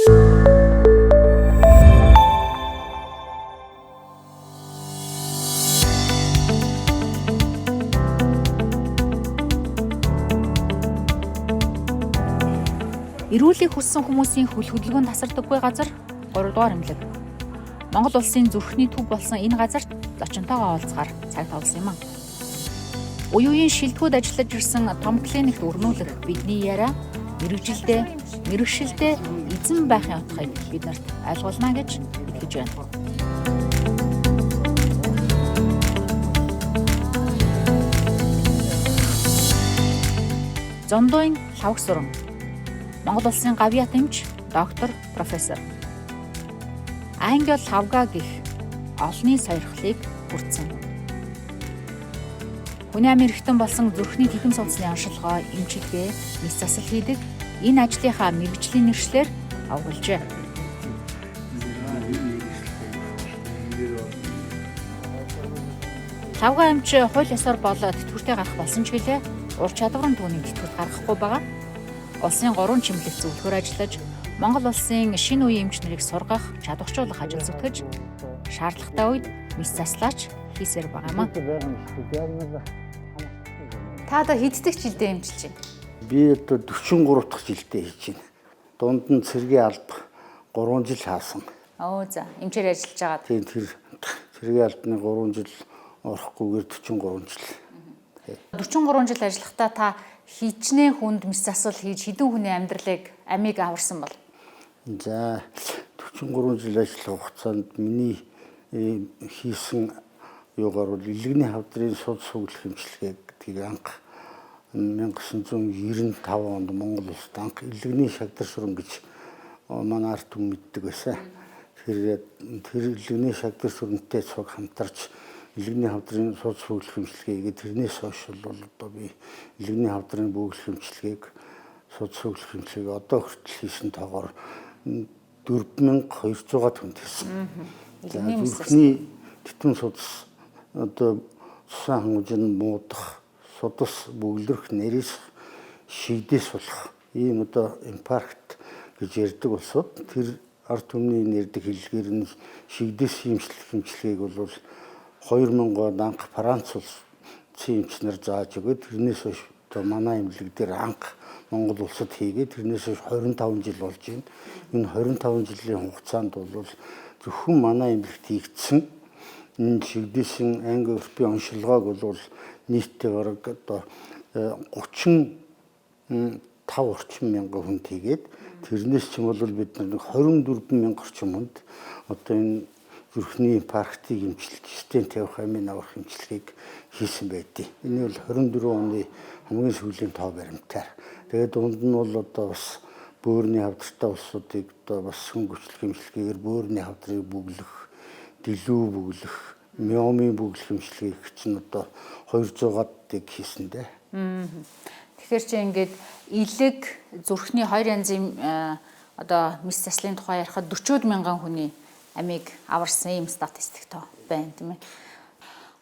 Эрүүлийг хүссэн хүмүүсийн хөл хөдөлгөөн тасардаггүй газар 3 дугаар эмнэлэг. Монгол улсын зүрхний төв болсон энэ газарт зочинтойгоо уулзахаар цаг товлсон юм а. Үе үеийн шилдэгүүд ажиллаж ирсэн том клиникт өрнүүлэх бидний яриа мэргэжилдээ, мэргэшилдээ эзэн байхын утгыг бид нарт ойлгуулна гэж итгэж байна. Зондуйн Лхагвасуран Монгол улсын гавьяат эмч, доктор, профессор. Ангел Лхавга гэх олонний сойрхлыг хүртсэн. Хүний амь эрхтэн болсон зүрхний титэм судасны оншилгоо, эмчилгээ, мэс засал хийдэг энэ ажлынхаа мэргэжлийн нэршлээр овогложээ. Лхавга эмч хууль ёсоор болоод тэтгэвртэй гарах болсон ч гэлээ ур чадвар нь түүнийг тэтгэврт гаргахгүй байгаа. Улсын 3 чимэглэх зөвлөхөөр ажиллаж Монгол улсын шинэ үеийн эмч нарыг сургах, чадварчуулах ажил зүтгэж шаардлагатай үед мэс заслаач хийсээр байгаа юм а. Та одоо хэд дэх жилдээ эмчилж байна? Би одоо 43 дахь жилдээ хийж байна. Дунд нь цэргийн алба 3 жил хаасан. Оо за, эмчээр ажиллаж байгаад. Тийм, тэр цэргийн албаны 3 жил орохгүйгээр 43 жил. 43 жил ажиллахдаа та хичнээн хүнд мэс засал хийж хэдэн хүний амьдралыг амийг аварсан бол? За, 43 жил ажиллах хугацаанд миний хийсэн юугаар бол илгэний хавдрын суд суглах эмчилгээ гэдгийг анх 1995 онд Монгол улсад анх илгэний шагдар сүрэн гэж манай ард түмэн мэддэг байсан. Тэр илгэний шагдар сүрэнтэй цуг хамтарч илгэний хавдрын суд суглах эмчилгээ тэрнээс хойш бол одоо би илгэний хавдрын бөглөх эмчилгээг суд суглах эмчилгээг одоо хүртэл хийсэн тоогоор 4200 хүнд хийсэн. Зүрхний титэм судас одоо цусан хангамж нь муудах, судас бөглөрөх, нэрээс шигдээс болох ийм одоо инфаркт гэж ярьдаг улсууд тэр ард түмний нэрдэг хэллэгээр нь шигдээс эмчлэх эмчилгээг бол 2000 онд анх Франц улсын эмч нар зааж өгөөд тэрнээс хойш одоо манай эмнэлэг дээр анх Монгол улсад хийгээд тэрнээс хойш 25 жил болж байна. Энэ 25 жилийн хугацаанд бол зөвхөн манай эмнэлэгт хийгдсэн энэ шигдээсэн анги өрпийн оншилгоог бол нийтдээ бараг одоо 35 орчим мянган хүнд хийгээд тэрнээс ч юм бол бид нар 24 мянга орчим хүнд одоо энэ зүрхний инфарктыг эмчилж стент тавих, амийн аврах эмчилгээг хийсэн байдیں۔ Энэ бол 24 оны хамгийн сүүлийн тоо баримтаар. Тэгээд дунд нь бол одоо бас бөөрийн хавдартай улсуудыг одоо бас хөнгөвчлөх эмчилгээгээр бөөрийн хавдрыг бөглөх, дэлүү бөглөх, миомын бөглөх эмчилгээг чинь одоо 200-ыг хийсэн дээ. Тэгэхээр чи ингээд илэг зүрхний хоёр янзын одоо мэс заслын тухай ярихад 40 мянган хүний амийг аварсан ийм статистик тоо байна, тийм ээ.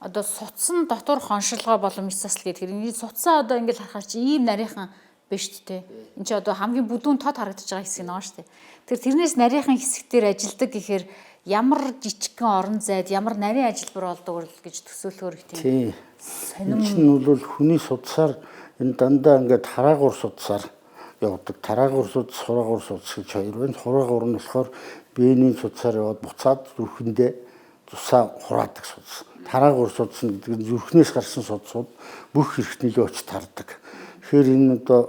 Одоо судсан дотор хоншилгоо болон мэс засал гэдэг энэ судсаа одоо ингээд харахаар чи ийм нарийнхан биш үү те. Энд чи одоо хамгийн бүдүүн тод харагдаж байгаа хэсэг нь байгаа шүү дээ. Тэр тэрнээс нарийнхан хэсэг дээр ажилдаг гэхээр ямар жижигхэн орон зайд ямар нарийн ажилбар болдог гэж төсөөлөхөр их тийм сонирм. Энэ нь бол хүний судсаар энэ дандаа ингээд хараагуур судсаар явдаг. Тараагуур судас, хураагуур судас гэж хоёр байна. Хураагуур нь болохоор биений судсаар яваад буцаад зүрхэндээ цусаа хураадаг судас. Тараагуур судас гэдэг нь зүрхнээс гарсан судсууд бүх хэрэгтнэлөө очиж тардаг. Тэгэхээр энэ одоо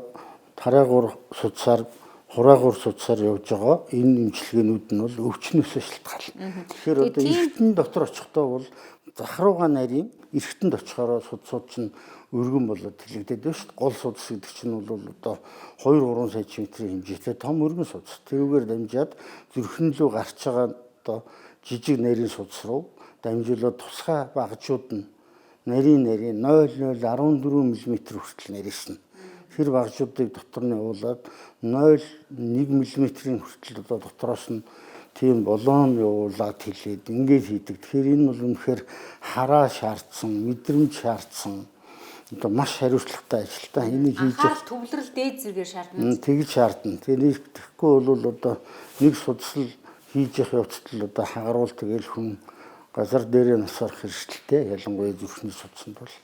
тараагуур судсаар хураагуур судсаар явж байгаа энэ эмчилгээнүүд нь бол өвчнөөсөө шалтгаална. Тэгэхээр одоо эргэтэн дотор очихдоо бол зах руугаа нарийн эргэтэнд очихороо судсууд чинь өргөн болоод тэлэгдээд байна шүү дээ. Гол судас гэдэг чинь бол одоо 2-3 см хэмжээтэй том өргөн судас. Тэрүүгээр дамжаад зүрхэн лүү гарч байгаа одоо жижиг нарийн судас руу дамжуулаад тусгай багжууд нь нарийн 0.014 мм хүртэл нарийсна. Тэр багжуудыг дотор нь явуулаад 0.1 мм-ийн хүртэл одоо дотроос нь тийм болоон явуулаад хэлээд ингээд хийдэг. Тэгэхээр энэ бол үнэхээр хараа шаардсан, мэдрэмж шаардсан одоо маш хариуцлагатай ажил та. Энийг хийж анхаарал төвлөрөл дээд зэргээр шаардна. Тэгж шаардна. Тэгээ тэгэхгүй бол одоо нэг судасл хийж явах явцад л одоо хагаруул тэгэл хүн газар дээрээ нас орох хэрэгсэлтэй, ялангуяа зүрхний судсанд бол.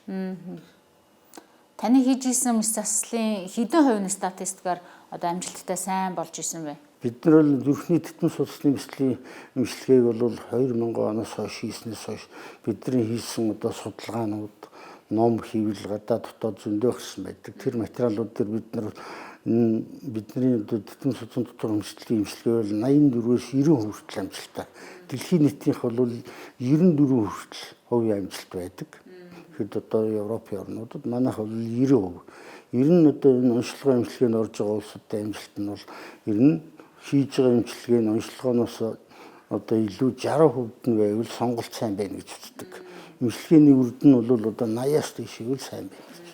Таны хийж исэн мэс заслын хэдэн хувь нь статистикаар одоо амжилттай сайн болж исэн бэ? Бид нар бол зүрхний тэтэн судасны мэслийн эмчилгээг бол 2000 оноос хойш хийснээс хойш бидний хийсэн одоо судалгаанууд, ном хийвэл гадаа дотоод зөндөө гарсан байдаг. Тэр материалууд дээр бид нар бидний одоо тэтэн судсан дотор эмчилгээний эмчилгээ бол 84-өөс 90% хүртэл амжилттай. Дэлхийн нийтийнх бол 94 хүртэл хувийн амжилт байдаг. Тэгэхэд одоо Европын орнуудад манайх бол 90%. Ер нь одоо энэ онцлогын эмчилгээнд орж байгаа улсуудын амжилт нь бол ер нь хийж байгаа эмчилгээ нь онцлогоноос одоо илүү 60% нь байвал сонголт сайн байна гэж үздэг. Эмчилгээний үр дүн нь бол одоо 80-аас дээш ивэл сайн байна гэж.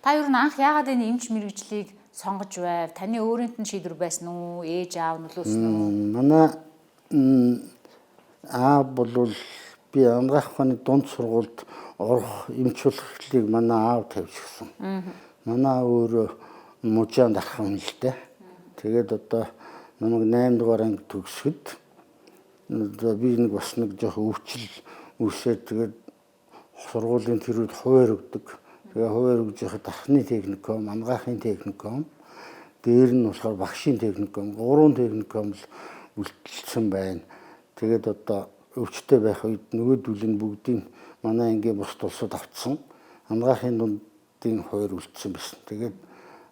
Та ер нь анх яагаад энэ эмч мэргэжлийг сонгож байв? Таны өөрийнт нь шийдвэр байсан уу? Ээж аав нөлөөсөн үү? Манай аав бол би анагаах ухааны дунд сургуульд орох эмч болох эхлэлийг манай аав тавьж гисэн. Манай аав өөрөө мужаанд архан хүн л дээ. Тэгээд одоо намайг 8 дугаар анги төгсөхөд одоо би нэг бас нэг жоох өвчл үүсээд тэгээд сургуулийн тэр үед хуваар өгдөг. Тэгээ хуваар өгж яхад ахны техникум, анагаахын техникум, дээр нь болохоор багшийн техникум, 3 техникум л үлдсэн байна. Тэгээд одоо өвчтэй байх үед нөгөөдөл нь бүгдийг манай ангийн бусд улсууд автсан. Анагаахын дундын хуваар үлдсэн байсан. Тэгээд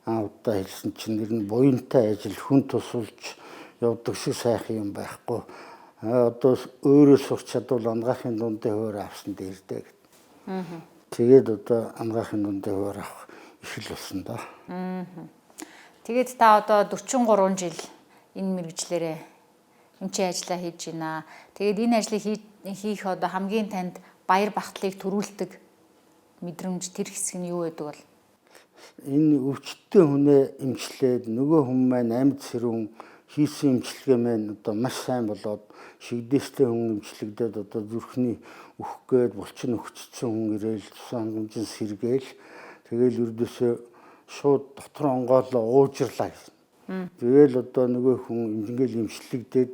аавдаа хэлсэн чинь нэр нь буянтай ажил хүн тусалж явдаг шиг сайхан юм байхгүй. Одоо өөрөө сурч чадвал анагаахын дундын хуваар авсан дээр дээ гэд. Тэгээд одоо анагаахын дундын хуваар авах их л болсон доо. Тэгээд та одоо 43 жил энэ мэргэжлээрээ эмчийн ажлаа хийж байна. Тэгээд энэ ажлыг хийх одоо хамгийн танд баяр багтлыг төрүүлдэг мэдрэмж тэр хэсэг нь юу байдаг бол? Энэ өвчтөй хүнээ эмчлээд нөгөө хүн маань амьд сэрүүн хийсэн эмчилгээ маань одоо маш сайн болоод шигдээстэй хүн эмчлэгдээд одоо зүрхний өөх гээд булчин өгчсөн хүн ирээл тусан хангамжин сэргээл тэгэл ердөөсөө шууд дотор онгойлоо уужирлаа гэсэн. Тэгэл одоо нөгөө хүн ингээл эмчлэгдээд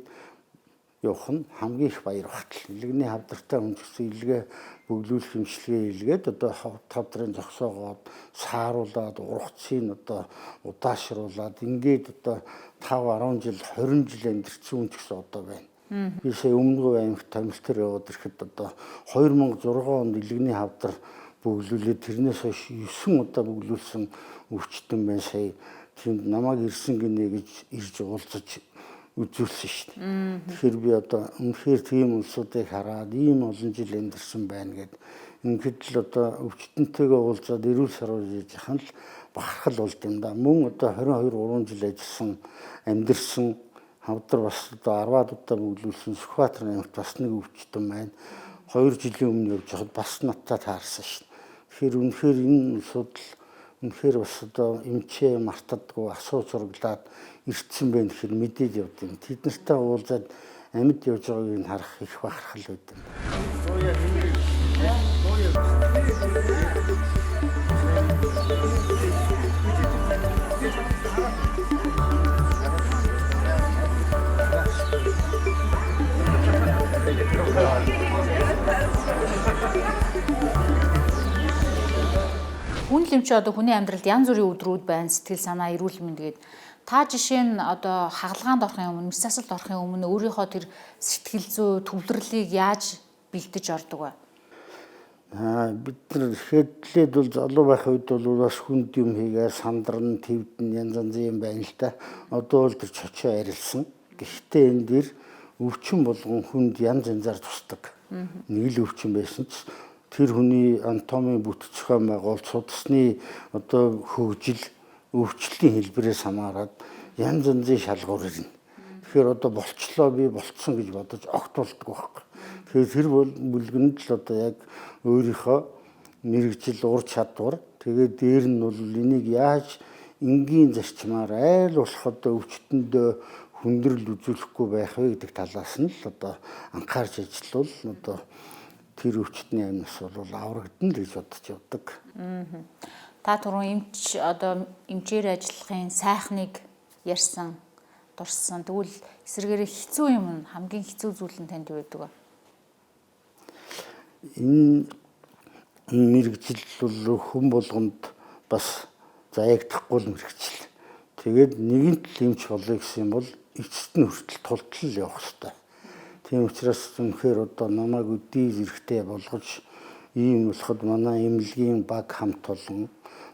явах нь хамгийн их баяр багтал. Илгэний хавдартай хүн ч гэсэн илгээ бөглүүлэх эмчилгээ илгээд одоо хавдрын зогсоогоод сааруулад ургацыг одоо удаашруулад ингээд одоо 5 10 жил 20 жил амьдэрсэн хүн ч гэсэн одоо байна. Би сая Өмнөговь аймагт томилтоор яваад ирэхэд одоо 2006 онд илгэний хавдар бөглүүлээд тэрнээс хойш 9 удаа бөглүүлсэн өвчтөн байна сая. Тэнд намайг ирсэн гинэ гэж ирж уулзаж үзүүлсэн шүү дээ. Тэгэхээр би одоо үнэхээр тийм улсуудыг хараад ийм олон жил амьдарсан байна гэд ингээд л одоо өвчтөнтэйгээ уулзаад эрүүл саруул хийж яхан л бахархал болд юм да. Мөн одоо 22 3 жил ажилласан амьдарсан хавдар бас одоо 10-аад удаа бөглүүлсэн Сүхбаатар аймагт бас нэг өвчтөн байна. 2 жилийн өмнө явж байхад бас надтай таарсан шүү дээ. Тэгэхээр үнэхээр энэ улсууд л үнэхээр бас одоо эмчээ мартадгүй асуу зураглаад ирсэн байх гэхээр мэдээд явд юм. Тэд нартай уулзаад амьд явж байгааг нь харах их бахархал байд юм. Хүн л юм чи одоо хүний амьдралд янз бүрийн өдрүүд байна. Сэтгэл санаа, эрүүл мэнд гээд та жишээ нь одоо хагалгаанд орохын өмнө, мэс засалд орохын өмнө өөрийнхөө тэр сэтгэл зүй төвлөрлийг яаж бэлдэж ордог вэ? Бид нар хэдлээд бол залуу байх үед бол бас хүнд юм хийгээ сандарна, твдэн янз янзын юм байна л да. Одоо бол тэр чочоо арилсан. Гэхдээ энэ дэр өвчин болгон хүнд янз янзаар тусдаг. Нэг л өвчин байсан ч тэр хүний анатомийн бүтэц зохион байгуулалт, судасны одоо хөгжил, өвчлөлийн хэлбэрээс хамаарат янз янзын шалгуур ирнэ. Тэгэхээр одоо болчлоо би болцсон гэж бодож огт болдгоо байхгүй. Тэгэхээр тэр бол бүлгэнд л одоо яг өөрийнхөө мэргэжил, ур чадвар, тэгээд дээр нь бол энийг яаж энгийн зарчмаар айл болох одоо өвчтөндөө хүндрэл үзүүлэхгүй байх вэ гэдэг талаас нь л одоо анхаарч ажиллавал одоо тэр өвчтний амнаас бол аврагдана л гэж бодож явдаг. Та түрүүн эмч одоо эмчээр ажиллахын сайхныг ярьсан, дурссан. Тэгвэл эсрэгээрээ хэцүү юм нь хамгийн хэцүү зүйл нь танд юу байдаг вэ? Энэ мэргэжил бол хүн болгонд бас заяагдахгүй л мэргэжил. Тэгээд нэгэнт л эмч болъё гэсэн юм бол эцэст нь хүртэл тултал явах хэрэгтэй. Тийм учраас үнэхээр одоо намайг өдий зэрэгтэй болгож ийм болоход манай эмнэлгийн баг хамт олон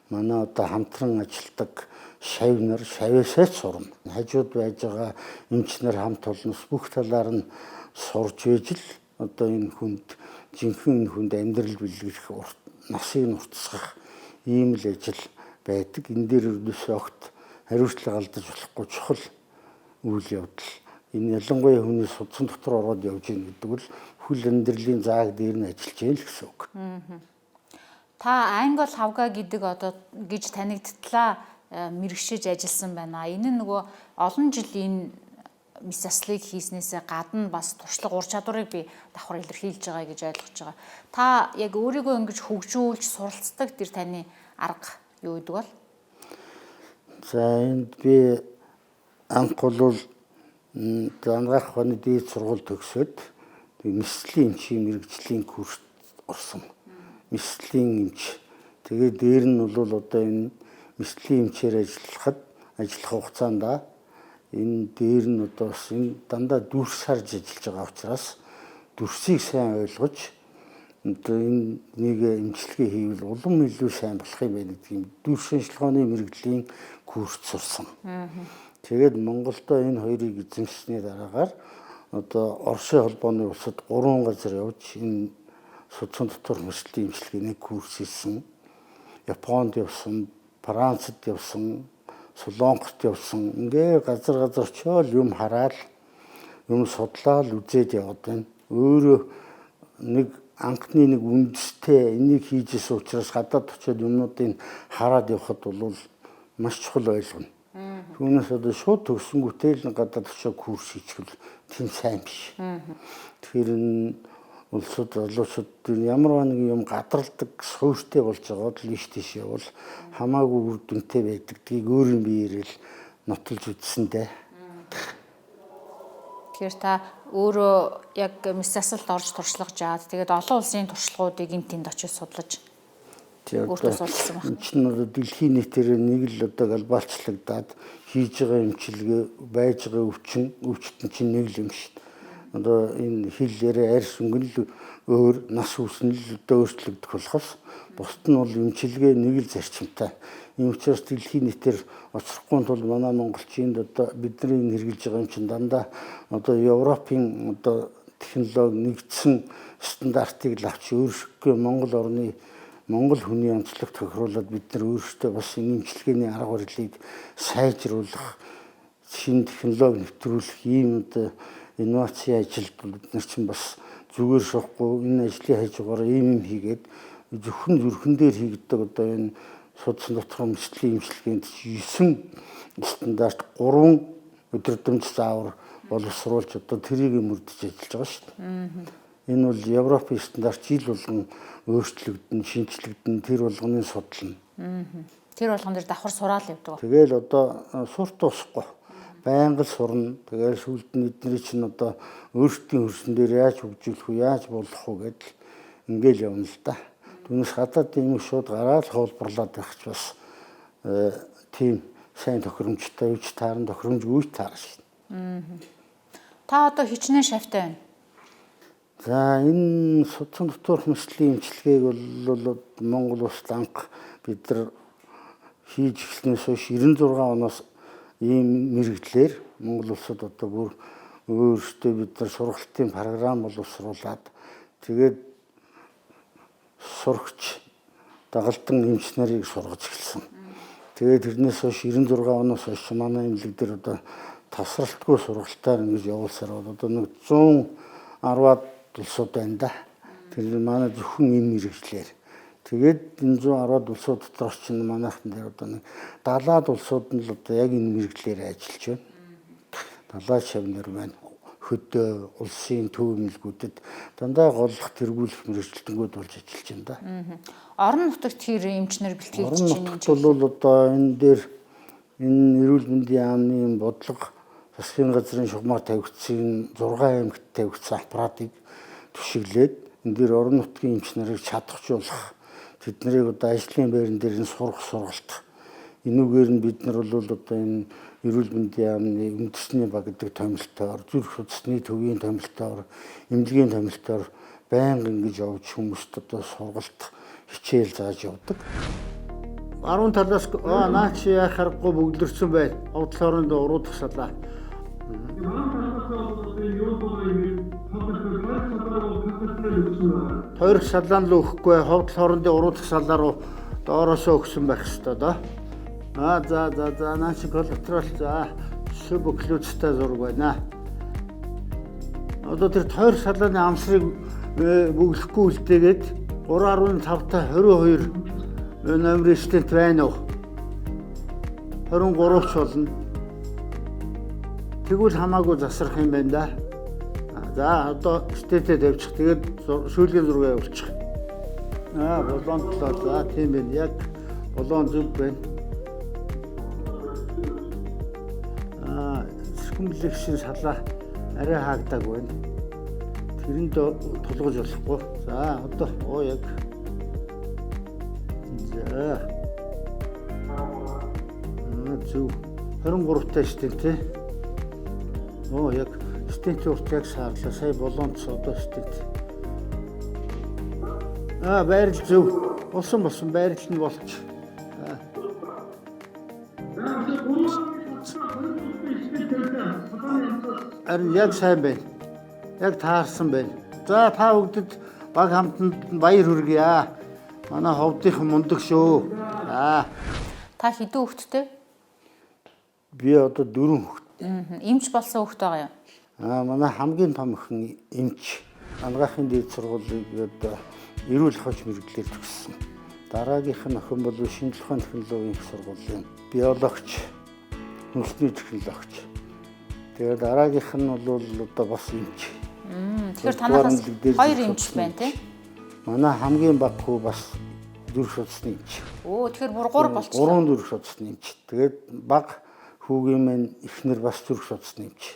манай одоо хамтран ажилладаг шавь нар шавьяасаа ч сурна. Хажууд байж байгаа эмч нар хамт олноос бүх талаар нь сурж байж л одоо энэ хүнд жинхэнэ энэ хүнд амьдрал бэлгэх насыг нурцсах ийм л ажил байдаг. Энэ дээр ердөөсөө огт хариуцлага алдаж болохгүй чухал үйл явдал. Энэ ялангуяа хүний судсан дотор ороод явж гин гэдэг бол хүл амьдралын зааг дээр нь ажиллаж гин л гэсэн үг. Та Ангол хавга гэдэг одоо гэж танигдтлаа мэрэгшиж ажилласан байна. Энэ нь нөгөө олон жил энэ мэс заслыг хийснээсээ гадна бас туршлага ур чадварыг би давхар илэрхийлж байгаа гэж ойлгож байгаа. Та яг өөрийгөө ингэж хөгжүүлж суралцдаг тэр таны арга юу гэдэг бол? За энд би анх бол Дангаах ухааны дээд сургууль төгсөөд мэслийн эмчийн мэргэжлийн курст орсон. Мэслийн эмч. Тэгээд дээр нь бол одоо энэ мэслийн эмчээр ажиллахад ажиллах хугацаанд энэ дээр нь одоо бас энэ дандаа дүрс харж ажиллаж байгаа учраас дүрсийг сайн ойлгож одоо энэ нэг эмчилгээ хийвэл улам илүү сайн болох юм байна гэдгийг дүрс шинжилгээний мэргэжлийн курст сурсан. Тэгээд Монголдо энэ хоёрыг эзэмшсэний дараагаар одоо Оросын холбооны улсад 3 газар явж энэ судсан дотор мэслийн эмчилгээний курс хийсэн. Японд явсан, Францад явсан, Солонгост явсан. Ингээ газар газар очиод юм хараад юм судлаад үзээд яваад байна. Өөрөө нэг анхны нэг үндэстэй энийг хийжсэн учраас гадаад очиод юмнуудыг хараад явхад бол маш чухал ойлгоно. Түүнээс одоо шууд төгсөнгүүтээ л гадаад очиод курс хийчихвэл тийм сайн биш. Тэгэхээр энэ улсууд залуучууд ямар нэг юм гадралдаг суурьтай болж байгаа л ийш тийш явбал хамаагүй үр дүнтэй байдаг гэдгийг өөрийн биеэрээ л нотолж үзсэн дээ. Тэгэхээр та өөрөө яг мэс засалд орж туршлага жаад тэгээд олон улсын туршлагуудыг энд тэнд очиж судлаж өөртөө судалсан байна. Энэ чинь одоо дэлхийн нийтээр нэг л одоо глобалчлагдаад хийж байгаа эмчилгээ байж байгаа өвчин өвчтөн чинь нэг л юм шүү дээ. Одоо энэ хэл яриа арьс өнгө нь л өөр нас үс нь л одоо өөрчлөгдөх болохоос бусд нь бол эмчилгээ нэг л зарчимтай. Ийм учраас дэлхийн нийтээр оцрохгүй тул манай монголчинд одоо бидний энэ хэрэглэж байгаа юм чинь дандаа одоо Европын одоо технологи нэгдсэн стандартыг л авч өөрсдөө Монгол орны Монгол хүний онцлог тохируулаад бид нар өөрсдөө бас энэ эмчилгээний арга барилыг сайжруулах, шинэ технологи нэвтрүүлэх ийм одоо инновацийн ажилд бид нар чинь бас зүгээр шохгүй энэ ажлын хажуугаар ийм юм хийгээд зөвхөн зүрхэн дээр хийгддэг одоо энэ судсан доторх мэслийн эмчилгээнд 9 стандарт 3 өдөрдмж заавар боловсруулж одоо тэрийг мөрдөж ажиллаж байгаа шүү дээ. Энэ бол Европын стандарт жил болгон өөрчлөгдөн, шинжлэгдэн, тэр болгоны судлана. Тэр болгон дээр давхар сураал явдаг. Тэгээл одоо сурт тусахгүй байнга л сурна. Тэгээл сүүлд нь эдний чинь одоо өөрсдийн хөрсөн дээр яаж хөгжүүлэх үү, яаж болох уу гэдэл ингээл явна л да. Түүнээс гадаад юм шууд гараад хуулбарлаад байх ч бас тийм сайн тохиромжтой үуч тааран тохиромжгүй таарна шин. Та одоо хичнээн шавьтай байна? За энэ судсан доторх мэслийн эмчилгээг бол Монгол улсад анх бид нар хийж эхэлснээс хойш 96 оноос ийм мэргэжлээр Монгол улсад одоо бүр өөрсдөө бид нар сургалтын програм боловсруулад тэгээд сурагч дагалдан эмч нарыг сургаж эхэлсэн. Тэгээд тэрнээс хойш 96 оноос хойш манай эмнэлэг дээр одоо тасралтгүй сургалтаар ингэж явуулсаар одоо нэг 110-аад улсууд байна да. Тэр манай зөвхөн энэ мэргэжлээр. Тэгээд энэ 110-аад улсууд дотор чинь манайхан дээр одоо нэг 70-аад улсууд нь л одоо яг энэ мэргэжлээр ажиллаж байна. 70 шавнар байна. хөдөө улсын төв эмнэлгүүдэд дандаа голлох тэргүүлэх мэргэжилтэнгүүд болж ажиллаж байна да. Орон нутагт хэр эмчнэр бэлтгэгдэж Орон байна? нутагт бол одоо энэ дээр энэ эрүүл мэндийн яамны бодлого засгийн газрын шугамар тавигдсан 6 аймагт тавигдсан аппаратыг түшиглээд энэ дээр орон нутгийн эмч нарыг чадахжуулах, тэд нарыг одоо ажлын байран дээр нь сурах сургалт, энүүгээр нь бид нар бол одоо энэ эрүүл мэндийн яамны үндэсний баг гэдэг томилтоор, зүрх судасны төвийн томилтоор, эмнэлгийн томилтоор байнга ингэж явж хүмүүст одоо сургалт хичээл зааж явдаг. Баруун талаас наа чи яах аргагүй бөглөрсөн бай. Овдол хоорондоо уруудах салаа. Тойрох салаан л өгөхгүй, ховдол хоорондын уруудах салаа руу доороосоо өгсөн байх ёстой доо. Аа за за за наа чи коллатерал за субоклюцтай зураг байна. Одоо тэр тойрох салааны амсрыг бөглөхгүй үлдээгээд 3.5 та 22 номерын стент байна уу? 23 ч болно. Тэгвэл хамаагүй засрах юм байна да. За одоо стентэд тавьчих. Тэгээд шүүлгийн зураг явуулчих. Аа болон толоо за тийм байна. Яг болон зүг байна. Аа циркумфлексийн салаа арай хаагдаг байна. Тэрэнд тулгаж болохгүй. За одоо оо яг за зөв 23 таа стент тий. Оо яг стентийн урт яг саарлаа. Сая болонц одоо стент. Аа байрал зөв. Болсон болсон байрал нь болч. Харин яг сайн байна. Яг таарсан байна. За та бүгдэд баг хамтанд баяр хүргье. Манай ховдынхан мундаг шүү. За. Та хэдэн хүүхэдтэй? Би одоо 4 хүүхэд. Эмч болсон хүүхэд байгаа юу? Аа манай хамгийн том охин эмч. Ангаахын дээд сургуулийг одоо эрүүл ахуйч мэргэжлээр төгссөн. Дараагийнх нь охин бол шинжлэх ухааны технологийн их сургуулийн биологч, хөнгөлтний технологич. Тэгээд дараагийнх нь бол одоо бас эмч. Тэгэхээр танахаас 2 эмч байна тий? Манай хамгийн бага хүү бас зүрх судасны эмч. Өө тэгэхээр бүр 3 болчихлоо. 3 зүрх судасны эмч. Тэгээд бага хүүгийн маань эхнэр бас зүрх судасны эмч.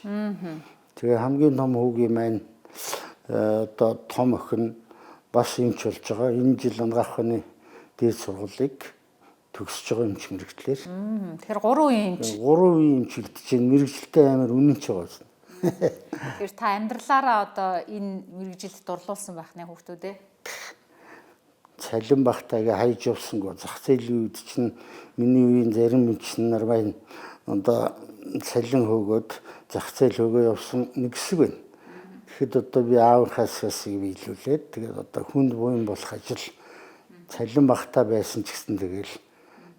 Тэгээ хамгийн том хүүгийн маань одоо том охин бас эмч болж байгаа. Энэ жил Ангаахны дээд сургуулийг төгсөж байгаа эмч мэргэжлээр. Тэгэхээр 3 үеийн эмч. 3 үеийн эмч гэдэг чинь мэргэжилтэй амар үнэн ч байгаа юм. Тэгэхээр та амьдралаараа одоо энэ мэргэжилд дурлуулсан байх нэ хүүхдүүд ээ. Цалин багтаагаа хайж явсангүй. Зах зээлийн үед чинь миний үеийн зарим эмч нар байна. Одоо цалин хөөгөөд зах зээл хөөгөө явсан нэг хэсэг байна. Тэгэхэд одоо би аавынхаа хэсгийг биелүүлээд тэгээд одоо хүнд буян болох ажил цалин багтаа байсан ч гэсэн тэгэл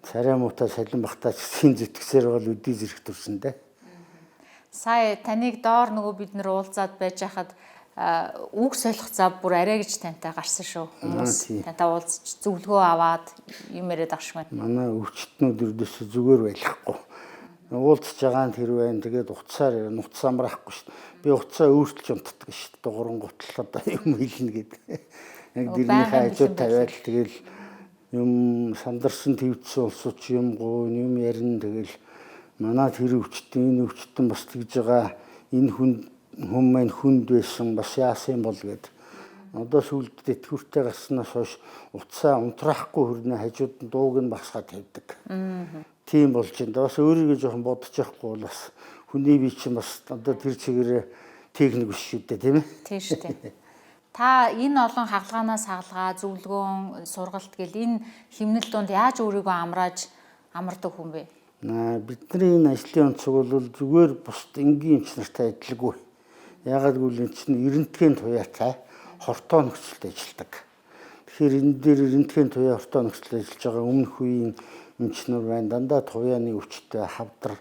царай муутай цалин багтаа ч гэсэн зүтгэсээр бол өдий зэрэг төрсөн дээ. Сая таныг доор нөгөө бид нар уулзаад байж хахад үг солих зав бүр арай гэж тантай гарсан шүү. Хүмүүс тантай уулзч зөвлөгөө аваад юм яриад ах шиг байна. Манай өвчтнүүд ердөөсөө зүгээр байлахгүй. Уулзж байгаа нь тэр байна. Тэгээд утсаар нуц амраахгүй шүү. Би утсаа өөрчилж унтдаг шүү. Дугуран гутал одоо юм хэлнэ гэдэг. Яг дэрнийхээ хажууд тавиад тэгэл юм сандарсан твдсэн улсууч юм гуйн юм ярина. Тэгэл манай тэр өвчтөн энэ өвчтөн бас тэгж байгаа. Энэ хүн маань хүнд байсан бас яасан бол гэд. Одоо сүүлд тэтгэвртэй гарснаас хойш утсаа унтраахгүй хөрнө хажууд нь дууг нь багсгаа тавьдаг. Тийм болж байна. Бас өөрийгөө жоохон бодож явахгүй бол бас хүний бие чинь бас одоо тэр чигээрээ техник биш шүү дээ, тийм ээ? Тийм шүү дээ. Та энэ олон хагалгаанаас хагалгаа, зөвлөгөөн, сургалт гэл энэ химнэл дунд яаж өөрийгөө амрааж амардаг хүн бэ? Бидний энэ ажлын онцлог бол зүгээр бусд энгийн эмч нартай адилгүй. Яагаад гэвэл энэ чинь эрентгийн туяатай хортой нөхцөлд ажилладаг. Тэгэхээр энэ дээр эрентгийн туяа хортой нөхцөлд ажиллаж байгаа өмнөх үеийн эмч нар байна. Дандаа туяаны өвчтэй хавдар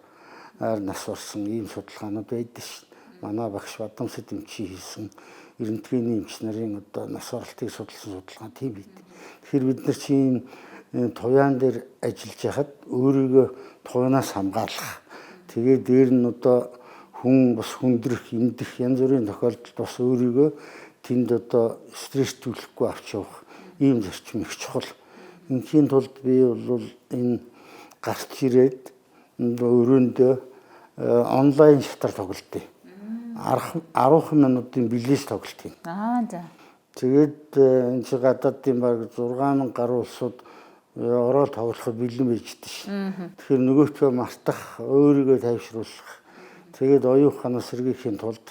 нас барсан ийм судалгаанууд байдаг шин. Манай багш Бадамсад эмчийн хийсэн эрентгээний эмч нарын одоо нас баралтыг судалсан судалгаа тийм байд. Тэгэхээр бид нар чинь туяан дээр ажиллаж байхад өөрийгөө туянаас хамгаалах. Тэгээд дээр нь одоо Хүн бас хүндрэх, эмдэх янз бүрийн тохиолдолд бас өөрийгөө тэнд одоо стресстүүлэхгүй авч явах ийм зарчим их чухал. Инхийн тулд би бол энэ гарч ирээд өрөөндөө онлайн шатар тоглолт. 10 минутын билет тоглолт юм. Аа за. Тэгээд энэ чи гадаадын баг 6000 гаруй улсууд ороод тоглоход бэлэн байж дээ шин. Тэгэхээр нөгөөтгөө мартах, өөрийгөө тайвшруулах. Тэгээд оюун ухаанаас сэргийхийн тулд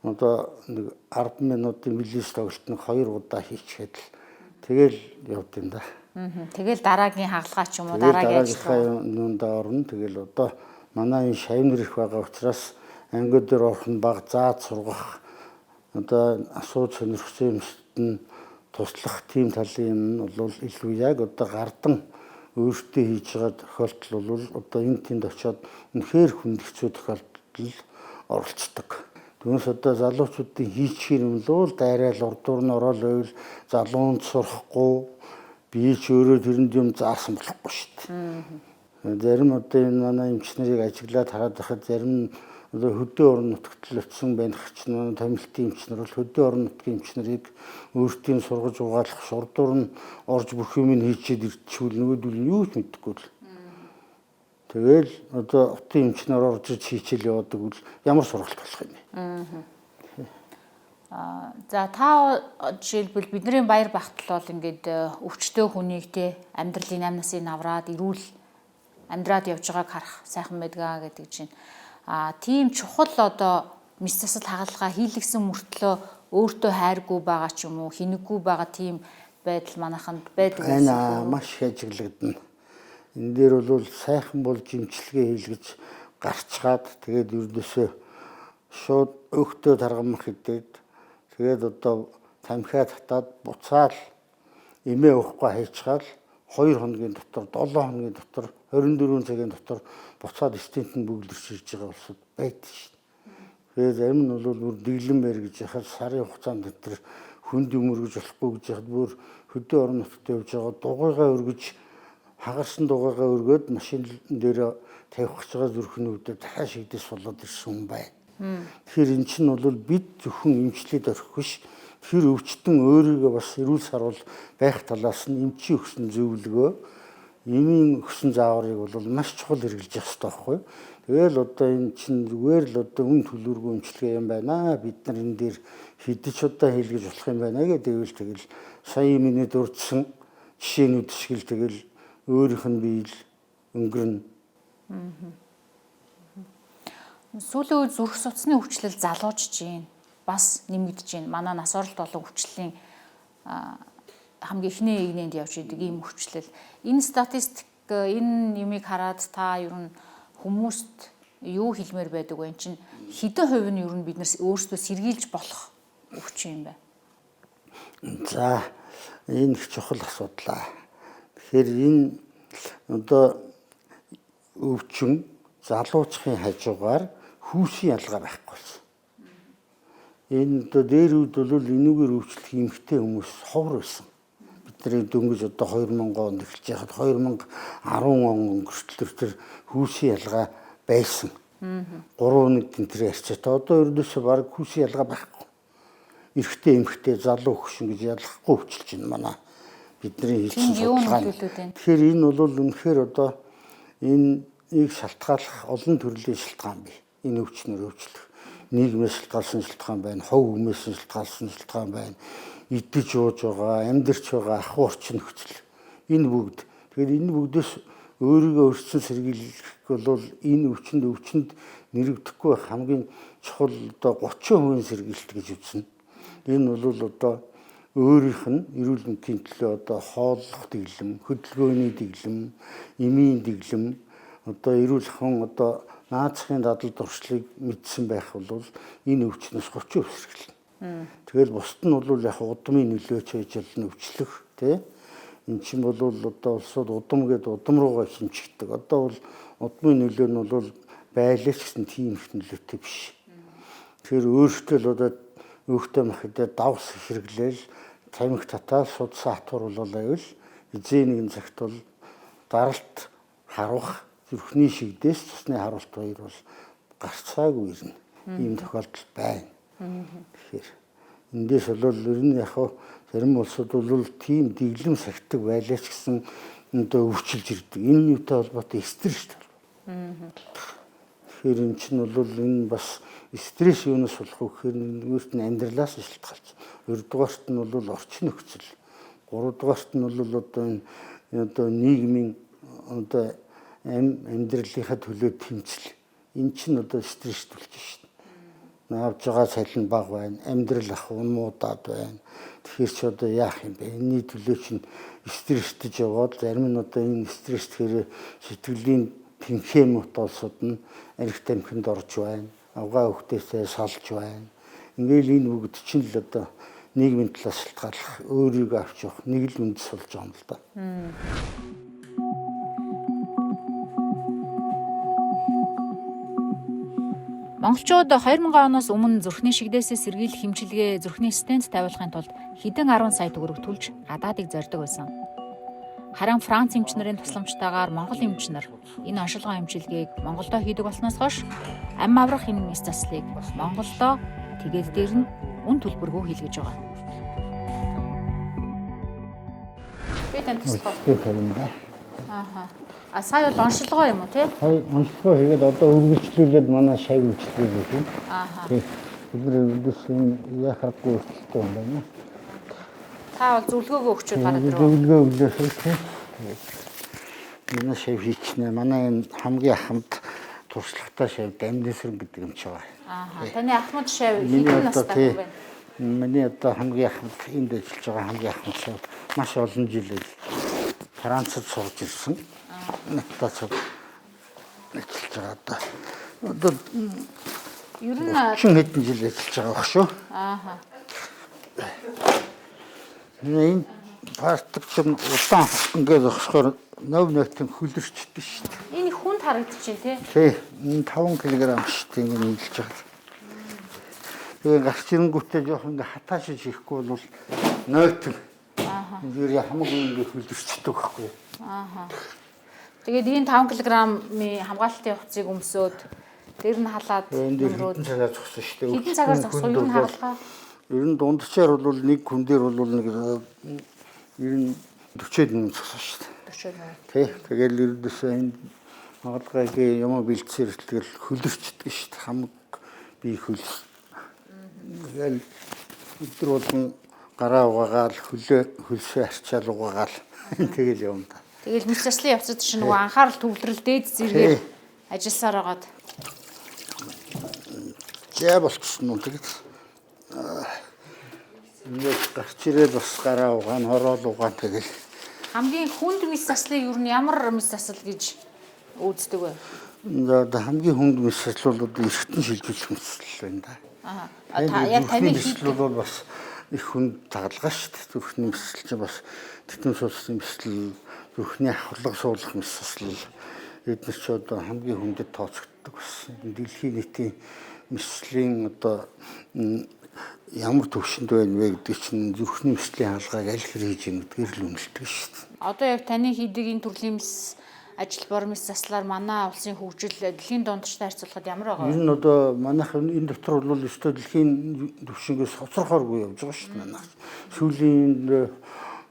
одоо нэг 10 минутын билет тоглолт нэг 2 удаа хийчихэд л тэгэл явд юм да. Тэгэл дараагийн хагалгаа ч юм уу дараагийн ажиллагаа юундаа орно. Тэгэл одоо манай энэ шавнар их байгаа учраас ангид дээр орох нь баг заад сургах одоо асууж сонирхсан юмсд нь туслах тийм талын юм нь бол илүү яг одоо гардан өөртөө хийж байгаа тохиолдол бол одоо энэ тэнд очиод үнэхээр хүнд хэцүү тохиолдол оролцдог. Түүнээс одоо залуучуудын хийчихэр юм л бол дайраал урдуур нь ороод байвал залуунд сурахгүй би ч өөрөө тэрэнд юм заасан болохгүй шүү дээ. Зарим одоо энэ манай эмч нарыг ажиглаад хараад байхад зарим нь одоо хөдөө орон нутагт л очисон байх чинь манай тамилтын эмч нар бол хөдөө орон нутгийн эмч нарыг өөртөө сургаж угаалах шурдуур нь орж бүх юм нь хийчихэд ирчихвэл нөгөөдөл нь юу ч мэдэхгүй л. Тэгэл одоо хотын эмч нар орж иж хийчихэл яваадаг бол ямар сургалт болох юм бэ? За та жишээлбэл бидний баяр багтал бол ингээд өвчтөе хүнийг те амьдралын 8 насыг авраад эрүүл амьдраад явж байгааг харах сайхан байдгаа гэдэг чинь. А тийм чухал одоо мэс засал хагалгаа хийлгсэн мөртлөө өөртөө хайргүй байгаа ч юм уу хинэггүй байгаа тийм байдал манайханд байдаг байсан. Маш их ажиглагдана. Энэ дээр бол сайхан болж имчилгээ хийлгэж гарчгаад тэгээд ердөөсөө шууд өөхтөө таргамах идээд тэгээд одоо тамхиа татаад буцаал эмээ уухгүй хайчгаал 2 хоногийн дотор 7 хоногийн дотор 24 цагийн дотор буцаад стент нь бөглөрч ирж байгаа улсууд байдаг шин. Тэгээд зарим нь бол бүр дэглэн мэр гэж яхад сарын хугацаанд тэр хүнд юм өргөж болохгүй гэж яхад бүр хөдөө орон нутгад явж байгаа дугуйгаа өргөж хагарсан дугуйгаа өргөөд машин дээр тавих гэж байгаа зүрхнүүдээ дахиад шигдээс болоод ирсэн юм байна. Тэгэхээр эн чинь бол бид зөвхөн эмчлээд орхих биш. Тэр өвчтөн өөрийгөө бас эрүүл саруул байх талаас нь эмчийн өгсөн зөвлөгөө, эмийн өгсөн зааврыг бол маш чухал хэрэглэж явах хэрэгтэй байхгүй юу? Тэгэл одоо энэ чинь зүгээр л одоо үн төлөвлөгөө эмчилгээ юм байна. Бид нар энэ дээр хэдэж удаа хийлгэж болох юм байна гэдэг тэгэл сая миний дурдсан жишээнүүд шиг л тэгэл өөрийнх нь биел өнгөрнө. Сүүлийн үед зүрх судасны өвчлөл залуужж байна. Бас нэмэгдэж байна. Манай нас оролт болон өвчлөлийн хамгийн эхний игнэнд явж идэг ийм өвчлөл. Энэ статистик энэ юмыг хараад та ер нь хүмүүст юу хэлмээр байдаг вэ? Чин хэдэн хувь нь ер нь бид нар өөрсдөө сэргийлж болох өвчин юм бэ? За энэ их чухал асуудал. Тэгэхээр энэ одоо өвчин залуучхын хажуугаар хүүсийн ялгаа байхгүй болсон. Энэ одоо дээр үед бол энүүгээр өвчлөх эмэгтэй хүмүүс ховор байсан. Бидний дөнгөж одоо 2000 онд эхэлж байхад 2010 он өнгөртлөр тэр хүүсийн ялгаа байсан. 3-1 тэнтрээ харьцаатай. Одоо ердөөсөө баг хүүсийн ялгаа байхгүй. Эрэгтэй эмэгтэй залуу хөгшин гэж ялгахгүй өвчлөж байна манай бидний хийсэн судалгаа. Тэгэхээр энэ бол үнэхээр одоо энэ ийг шалтгааллах олон төрлийн шалтгаан бий. Энэ өвчнөр өвчлөх нийгмээс шалтгаалсан шалтгаан байна, хов хүмүүээс шалтгаалсан шалтгаан байна, идэж ууж байгаа, амьдарч байгаа ахуй орчин нөхцөл. Энэ бүгд. Тэгэхээр энэ бүгдээс өөрийгөө өрсөн сэргийлэх бол энэ өвчнөд нэрэгдэхгүй хамгийн чухал одоо 30% сэргийлэлт гэж үзнэ. Энэ бол одоо өөрийнх нь эрүүл мэндийн төлөө одоо хооллох дэглэм, хөдөлгөөний дэглэм, эмийн дэглэм, одоо эрүүл ахуйн одоо наацхийн дадал дуршлыг мэдсэн байх бол энэ өвчнөөс 30% сэргийлнэ. Тэгэл бусд нь бол яг удмын нөлөөч байж болно өвчлөх тий. Эн чинь бол одоо улсууд удам гээд удам руугаа хэмжигдэг. Одоо бол удмын нөлөө нь бол байлаа ч гэсэн тийм их нөлөөтэй биш. Тэгэхээр өөртөө л одоо өөхтэй махидаа давс хэрэглээл тамхи татаа судсан хатууруулал байвал эзэн нэгэн цагт бол даралт харуулах зүрхний шигдээс цусны харуулт хоёр бол Гарцаагүй ирнэ. Ийм тохиолдол байна. Тэгэхээр эндээс бол ер нь яг зарим улсууд бол тийм дэглэм сахидаг байлаа ч гэсэн одоо өвчилж ирдэг. Энэ юутай холбоотой стресс шүү дээ. Тэгэхээр энэ чинь бол энэ бас стресс юунаас болох вэ гэхээр нэгдүгээрт нь амьдралаас шалтгаалж, хоёрдугаарт нь бол орчин нөхцөл, гуравдугаарт нь бол одоо энэ одоо нийгмийн одоо амьдралынхаа төлөө тэмцэл. Энэ чинь одоо стресс төлж шин. Авж байгаа цалин бага байна, амьдрал ах муудаад байна. Тэгэхээр чи одоо яах юм бэ? Энэний төлөө чинь стресстэй яваад зарим нь одоо энэ стресс тэгэхээр сэтгэлийн тэнхээ мут улсууд нь арх тамхинд орж байна. Авгаа хөвгтөөсөө салж байна. Ингээл энэ бүгд чинь л одоо нийгмийн талаас шалтгааллах, өөрийгөө авч явах нэг л үндэс болж байгаа юм л да. Монголчууд 2000 оноос өмнө зүрхний шигдээсээ сэргийлэх хэмчилгээ зүрхний стент тавиулахын тулд хэдэн 10 сая төгрөг төлж гадаадыг зорддог байсан. Харин Франц эмч нарын тусламжтайгаар Монгол эмч нар энэ оншилгоо эмчилгээг Монголдо хийдэг болсноос хойш ам аврах энэ мэс заслыг Монголдо тэгээд дээр нь үн төлбөргүй хийлгэж байгаа. Би танд туслах уу? Ааха. А сая бол оншилгоо юм уу тий? Сая оншилгоо хийгээд одоо үргэлжлүүлээд манай шав үйлчлэгийг хийх юм. Ааха. Тий. Бид нар ердөөс яах аргагүй өөрчлөлттэй юм байна. Та бол зөвлөгөөгөө өгчөөд гараад ирв. Зөвлөгөө өглөөс тий. Тэгээд манай шав хийчихнэ. Манай энэ хамгийн ахмад туршлагатай шав Дамдинсрэн гэдэг юм чи байгаа. Ааха. Таны ахмад шав хэдэн настай хүн бэ? Миний одоо хамгийн ахмад энд ажиллаж байгаа хамгийн ахмад шав маш олон жил Францад сурж ирсэн. Надад ажиллаж байгаа одоо. Одоо ер нь 30 хэдэн жил ажиллаж байгаа баг шүү. Ааха. Энэ партик чинь удаан ингээд зогсохоор нов нотын хөлөрчдөг шүү дээ. Энэ хүнд харагдчихээн тий? Тий. Энэ 5 кг шүү дээ ингээд нийлж байгаа. Тэгээ гарч ирэнгүүтээ жоох ингээд хатаашиж хийхгүй бол нойтон. Ааха. Энэ хамаагүй ингээд хөлөрчдөг байхгүй. Ааха. Тэгээд энэ 5 кг-ийн хамгаалтын хувцсыг өмсөөд дээр нь халаад нөмрөөд хэдэн цагаар зогсон шүү дээ. Хэдэн цагаар зогсох ер нь хагалгаа? Ер нь дундчаар бол нэг хүн дээр бол нэг ер нь 40 минут зогсон шүү дээ. 40 минут. Тий. Тэгэл ердөөсөө энэ хагалгаагийн юм бэлдсээр тэгэл хөлөрчдөг шүү дээ. Хамаг бие хөл. Тэгэл өдөр болгон гараа угаагаал хөлөө хөлсөө арчаал угаагаал тэгэл юм да. Тэгэл мэс заслын явцад чинь нөгөө анхаарал төвлөрөл дээд зэргээр ажилласаар байгаад жаа болчихсон уу тэгэл ингээд гарч ирээд бас гараа угаан хороол угаан тэгэл хамгийн хүнд мэс заслыг ер нь ямар мэс засал гэж үздэг вэ? За хамгийн хүнд мэс засал бол одоо эргэтэн шилжүүлэх мэс засал байна да. Аа. Та яг таны хийдэг бол бас их хүнд тагалгаа шүү дээ. Зүрхний мэс засал чинь бас титэм судасны мэс зүрхний ахлага суулгах мэс засал эдгээр ч одоо хамгийн хүндэд тооцогддог бас дэлхийн нийтийн мэслийн одоо ямар төвшөнд байна вэ гэдэг чинь зүрхний мэслийн хаалгааг аль хэр хийж юм гэдгээр л үнэлдэг шүү дээ. Одоо яг таны хийдэг энэ төрлийн мэс ажил бор мэс заслаар манай улсын хөгжил дэлхийн дундчтай харьцуулахад ямар байгаа вэ? Ер нь одоо манайх энэ дотор бол өстой дэлхийн төвшөнгөөс хоцрохооргүй явж байгаа шүү дээ манайх. Сүүлийн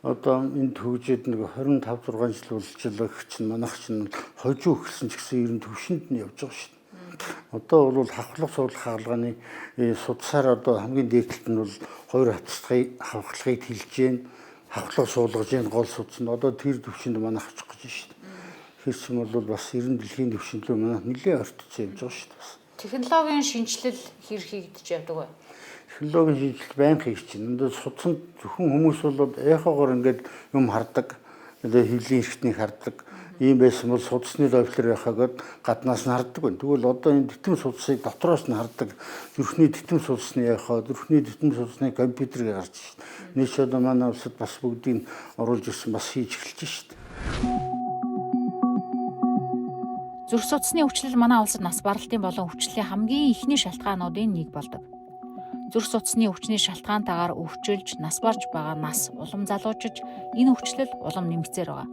одоо энд хөгжөөд нэг 25 6 жил болж байгаа гэх чинь манайх чинь хожуу эхэлсэн ч гэсэн ер нь төвшөнд нь явж байгаа шүү дээ. Одоо бол хавхлага суулгах хаалганы судсаар одоо хамгийн дээд талд нь бол хоёр хавцлагыг хавхлагыг тэлж гэн хавхлага суулгаж гэн гол судас нь одоо тэр төвшөнд манайх очих гэж шүү дээ. Хэрсэн бол бас ер нь дэлхийн төвшөнд лөө манайх нэлээд ортцсон явж байгаа шүү дээ бас. Технологийн шинжилэл хэр хийгдэж явдаг вэ? Технологийн шинжилэл байнга хийж чинь. Одоо судсан зөвхөн хүмүүс бол эхогоор ингээд юм хардаг. Одоо хөвлийн эрхтнийг хардаг. Ийм байсан бол судасны доплер яхаагаад гаднаас нь хардаг байна. Тэгвэл одоо энэ титэм судасыг дотроос нь хардаг. Зүрхний титэм судасны яхаа, зүрхний титэм судасны компьютер гарч шин. Нэг ч одоо манай улсад бас бүгдийг оруулж ирсэн бас хийж эхэлж шин. Зүрх судасны өвчлөл манай улсад нас баралтын болон өвчлөлийн хамгийн эхний шалтгаануудын нэг болдог. Зүрх судасны өвчний шалтгаантайгаар өвчилж, нас барж байгаа нас улам залуужиж, энэ өвчлөл улам нэмэгцээр байгаа.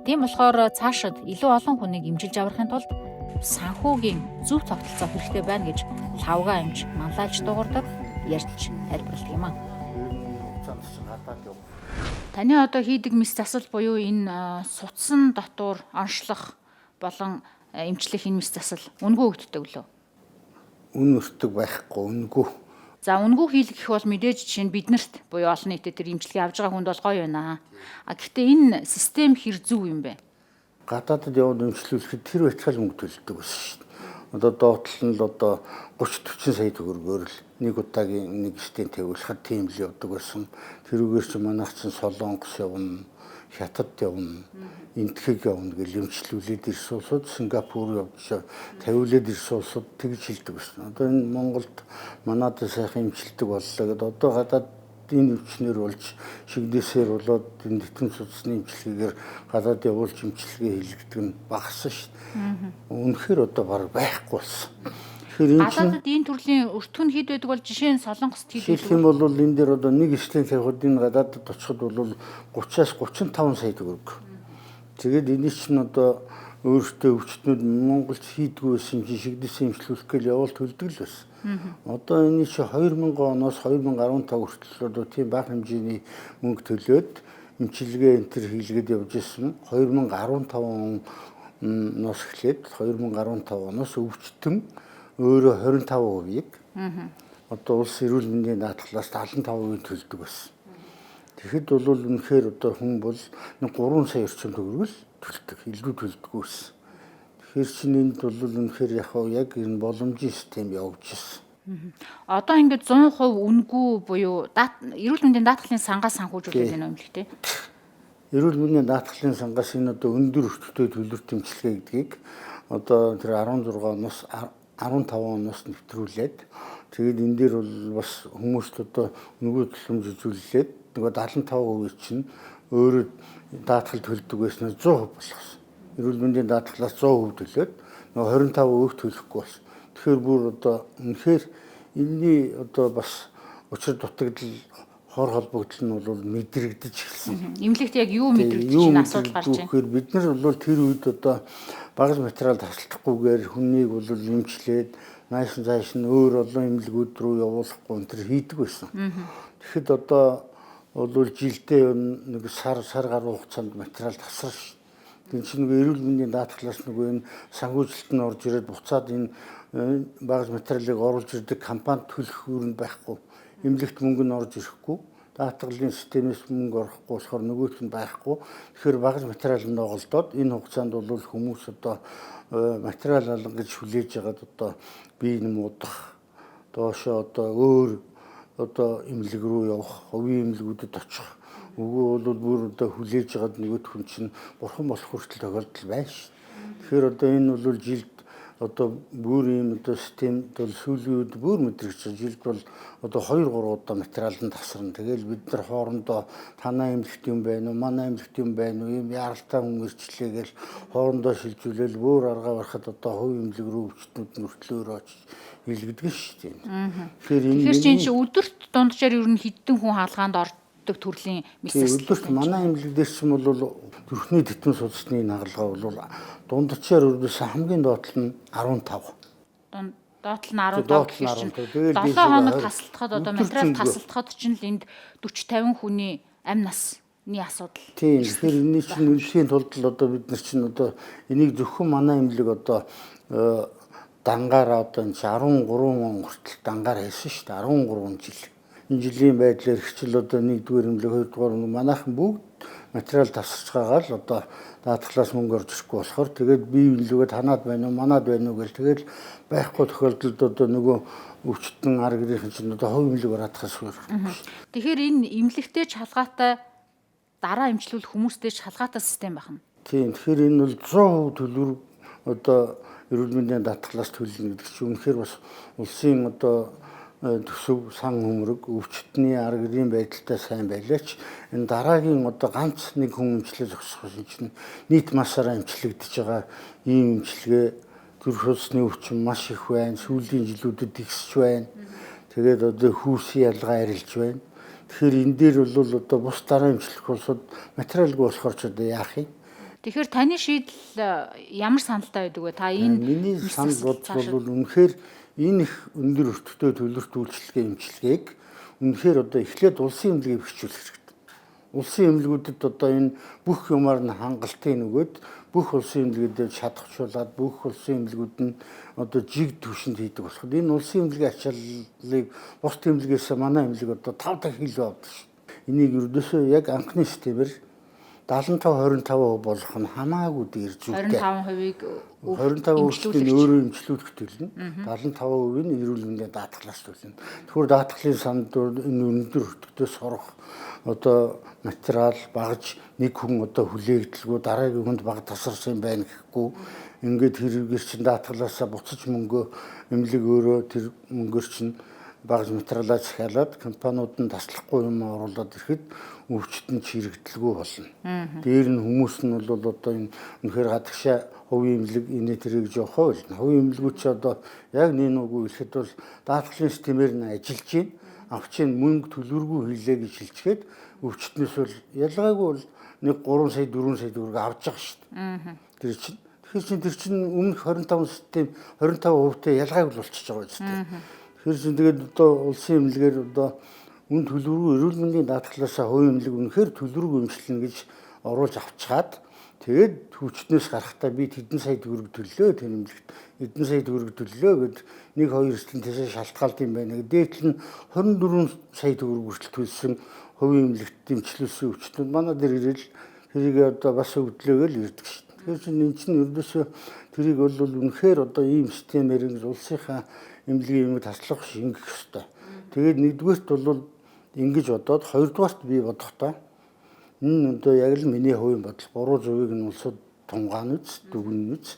Тийм болохоор цаашид илүү олон хүнийг эмчилж аврахын тулд санхүүгийн зөв тогтолцоо хэрэгтэй байна гэж лавга эмч манлайлж дуугардаг, ярьж тайлбарладаг юм аа. Таны одоо хийдэг мэс засал буюу энэ судсан дотуур онцлох болон эмчлэх энэ мэс засал үнэгүй өгддөг лөө? Үн өртөг байхгүй, үнэгүй. За, үнэгүй хийлгэх бол мэдээж жишээ нь биднэрт буюу олон нийтэд тэр эмчилгээ авж байгаа хүнд бол гоё байна. А гэхдээ энэ систем хэр зөв юм бэ? Гадаадад яваад эмчлүүлэхэд тэр байтгал мөнгө төлдөг байсан шүү дээ. Одоо доотлол нь л одоо 30 40 сая төгрөгөөр л нэг удаагийн нэг стент тавиулахад тийм л явдаг байсан. Тэрүүгээр чи манайх чинь Солонгос явна, Хятад явна, Энэтхэг явна гэл эмчлүүлээд ирсэн улсууд, Сингапур явж тавиулаад ирсэн улсууд тэгж хэлдэг байсан. Одоо энэ Монголд манад сайхан эмчилдэг боллоо гэдээ одоо гадаад энэ өвчнөр болж шигнэсээр болоод энэ тэтэн судасны эмчилгээгээр гадаад явуулж эмчилгээ хийлгэдэг нь багассан шүү дээ. Үнэхээр одоо бараг байхгүй болсон. Тэгэхээр энэ гадаадад энэ төрлийн өртгөн хэд байдаг бол жишээ нь Солонгост хэд байдаг? Жишээлх юм бол энэ дээр одоо нэг стент тавихад энэ гадаадад очиход бол 30-аас 35 сая төгрөг. Тэгээд энэ чинь одоо өөртөө өвчтнүүд Монголд хийдгүү байсан чинь шигнэсээ эмчлүүлэх гээл явуул төлдөг л байсан. Одоо энэ чи 2000 оноос 2015 хүртэл одоо тийм бага хэмжээний мөнгө төлөөд эмчилгээ энэ төр хийлгээд явж исэн. 2015 оноос эхлээд 2015 оноос өвчтөн өөрөө 25%-ийг одоо улс эрүүл мэндийн даатгалаас 75% төлдөг байсан. Тэгэхэд бол үнэхээр одоо хүн бол нэг 3 сая орчим төгрөг л төлдөг, илүү төлдөггүй байсан. Тэгэхээр чинь энд бол үнэхээр яг энэ боломжийн систем явж ирсэн. Одоо ингээд 100% үнэгүй буюу эрүүл мэндийн даатгалын сангаас санхүүжүүлээд байна юм л тий. Эрүүл мэндийн даатгалын сангаас энэ одоо өндөр өртөгтэй төлбөрт эмчилгээ гэдгийг одоо тэр 16 оноос 15 оноос нэвтрүүлээд тэгээд энэ дээр бол бас хүмүүст одоо үнэгүй төлөмж үзүүлээд нөгөө 75% чинь өөрөө даатгал төлдөг байснаас 100% болгосон. Эрүүл мэндийн даатгалаас 100% төлөөд нөгөө 25% төлөхгүй болсон. Тэгэхээр бүр одоо үнэхээр энэний одоо бас учир дутагдал хор холбогдол нь бол мэдрэгдэж эхэлсэн. Эмнэлэгт яг юу мэдрэгдэж чинь асуудал гарч байна. Тэгэхээр бид нар бол тэр үед одоо багаз материал тасалдахгүйгээр хүнийг бол эмчлээд нааш цааш нь өөр олон эмнэлгүүд рүү явуулахгүй энэ төр хийдэг байсан. Тэгэхэд одоо бол жилдээ нэг сар гаруй хугацаанд материал тасрах ш. Тэн чинь нөгөө эрүүл мэндийн даатгалаас нөгөө энэ санхүүжилт нь орж ирээд буцаад энэ багаз материалыг оруулж ирдэг компанид төлөх үүрэнд байхгүй. Эмнэлэгт мөнгө нь орж ирэхгүй. Даатгалын системээс мөнгө орохгүй болохоор нөгөөх нь байхгүй. Тэгэхээр багаз материал нь оголдоод энэ хугацаанд бол хүмүүс одоо материал алга гэж хүлээж байгаад одоо бие нь муудах, доошоо одоо өөр одоо эмнэлэг рүү явах, хувийн эмнэлгүүдэд очих. Үгүй бол бүр одоо хүлээж байгаад нөгөөх хүн чинь бурхан болох хүртэл тохиолдол байна ш. Тэгэхээр одоо энэ бол жилд одоо бүр ийм одоо системд бол сүүлийн үед бүр мэдрэгч жилд бол одоо 2 3 удаа материал нь тасарна. Тэгэл бид нар хоорондоо танаа эмнэлэгт юм байна уу, манай эмнэлэгт юм байна уу, ийм яаралтай хүн ирчлээ гэл хоорондоо шилжүүлээл бүр аргаа барахад одоо хувийн эмнэлэг рүү өвчтнүүд нь өртлөөр очиж хийлгэдэг шүү дээ. Тэгэхээр энэ чинь өдөрт дунджаар ер нь хэдэн хүн хаалгаанд ордог төрлийн мэс засал. Өдөрт манай эмнэлэг дээр ч юм бол зүрхний тэтэн судасны хагалгаа бол дунджаар өрдөөс хамгийн доотлол нь 15. Доотлол нь 15 гэхээр чинь 7 хоног тасалтахад одоо материал тасалтахад чинь л энд 40 50 хүний амь насны асуудал. Тийм. Тэгэхээр энэний чинь үнэлэхийн тулд л одоо бид нар чинь одоо энийг зөвхөн манай эмнэлэг одоо дангаараа одоо энэ 13 он хүртэл дангаар хийсэн шүү дээ. 13 жил. Энэ жилийн байдлаар хичээл одоо 1-р эмнэлэг, 2-р эмнэлэг манайхан бүгд материал тасарч байгаа л одоо даатгалаас мөнгө орж ирэхгүй болохоор тэгээд бие биенлүүгээ танаад байна уу, манад байна уу гэл тэгэл байхгүй тохиолдолд одоо нөгөө өвчтөн ар гэрийнхэн чинь одоо хувийн эмнэлэг бараадахаас өөр. Тэгэхээр энэ эмнэлэгтэй ч шалгаатай дараа эмчлүүл хүмүүстэй ч шалгаатай систем байна. Тийм. Тэгэхээр энэ бол 100% төлбөр одоо эрүүл мэндийн даатгалаас төлнө гэдэг чинь үнэхээр бас улсын одоо төсөв сан хөмрөг өвчтний ар гэрийн байдалтай сайн байлаач энэ дараагийн одоо ганц нэг хүн эмчлээ зогсох чинь нийт массаараа эмчлэгдэж байгаа ийм эмчилгээ зүрх судасны өвчин маш их байна. Сүүлийн жилүүдэд ихсэж байна. Тэгээд одоо хүүсийн ялгаа арилж байна. Тэгэхээр энэ дээр бол одоо бус дараа эмчлэх улсууд материалгүй болохоор ч одоо яах юм? Тэгэхээр таны шийдэл ямар саналтай байдаг вэ? Та энэ миний санал бодол бол үнэхээр энэ их өндөр өртөгтэй төлөрт үйлчилгээ эмчилгээг үнэхээр одоо эхлээд улсын эмнэлгийг бэхжүүлэх хэрэгтэй. Улсын эмнэлгүүдэд одоо энэ бүх юмар нь хангалтыг нөгөөд бүх улсын эмнэлгүүдэд шатахжуулаад бүх улсын эмнэлгүүд нь одоо жиг түвшинд хийдэг болоход энэ улсын эмнэлгийн ачааллыг бусд эмнэлгээс манай эмнэлэг одоо 5 дахин илүү авдаг шүү. Энийг ердөөсөө яг анхны системээр 75 25% болох нь хамаагүй дээр зүйтэй. 25%-ийг 25% нь өөрөө эмчлүүлэх төлнө. 75% нь эрүүл мэндийн даатгалаас төлнө. Тэгэхээр даатгалын санд энэ өндөр өртөгтөөс сорох одоо материал багаж нэг хүн одоо хүлээгдэлгүй дараагийн хүнд баг тасарсан юм байна гэхгүй ингээд хэрэгээр чинь даатгалаасаа буцаж мөнгөө эмнэлэг өөрөө тэр мөнгөөр чинь багаж материалаа захиалаад компаниуд нь таслахгүй юм оруулаад ирэхэд өвчтөн нь чирэгдэлгүй болно. Дээр нь хүмүүс нь бол одоо энэ үнэхээр гадагшаа хувийн эмнэлэг инээ тэрийг гэж явах болно. Хувийн эмнэлгүүд чи одоо яг нэг нүгүү хэлэхэд бол даатгалын системээр нь ажиллаж байна. Авч чинь мөнгө төлбөргүй хийлээ гэж хэлчихэд өвчтнөөс бол ялгаагүй бол нэг 3 сая 4 сая төгрөг авч байгаа шүү дээ. Тэр чинь тэгэхээр чинь тэр чинь өмнөх 25 систем 25% тэй ялгаагүй болчихж байгаа юм шүү дээ. Тэгэхээр чинь тэгээд одоо улсын эмнэлгээр одоо үн төлбөргүй эрүүл мэндийн даатгалаасаа хувийн эмнэлэг үнэхээр төлбөргүй эмчилнэ гэж оруулж авчгаад тэгээд хүчнээс гарахдаа би тэдэн сая төгрөг төллөө тэр эмнэлэгт эдэн сая төгрөг төллөө гэд нэг хоёр эрсдэн тийшээ шалтгаалд юм байна. Дээдл нь 24 сая төгрөг хүртэл төлсөн хувийн эмнэлэгт эмчлүүлсэн өвчтөнд манай дээр ирэл тэрийг одоо бас өвдлөөгөл ирдэг шүү дээ. Тэгэхээр чинь эн чинь ердөөсөө тэрийг бол үнэхээр одоо ийм системээр ингэж улсынхаа эмнэлгийн юмыг таслах шингэх ёстой. Тэгээд нэгдүгээрт бол ингэж бодоод хоёрдугаарт би бодохдоо энэ одоо яг л миний хувийн бодол буруу зөвийг нь улсууд тунгаан үз дүгнэн үз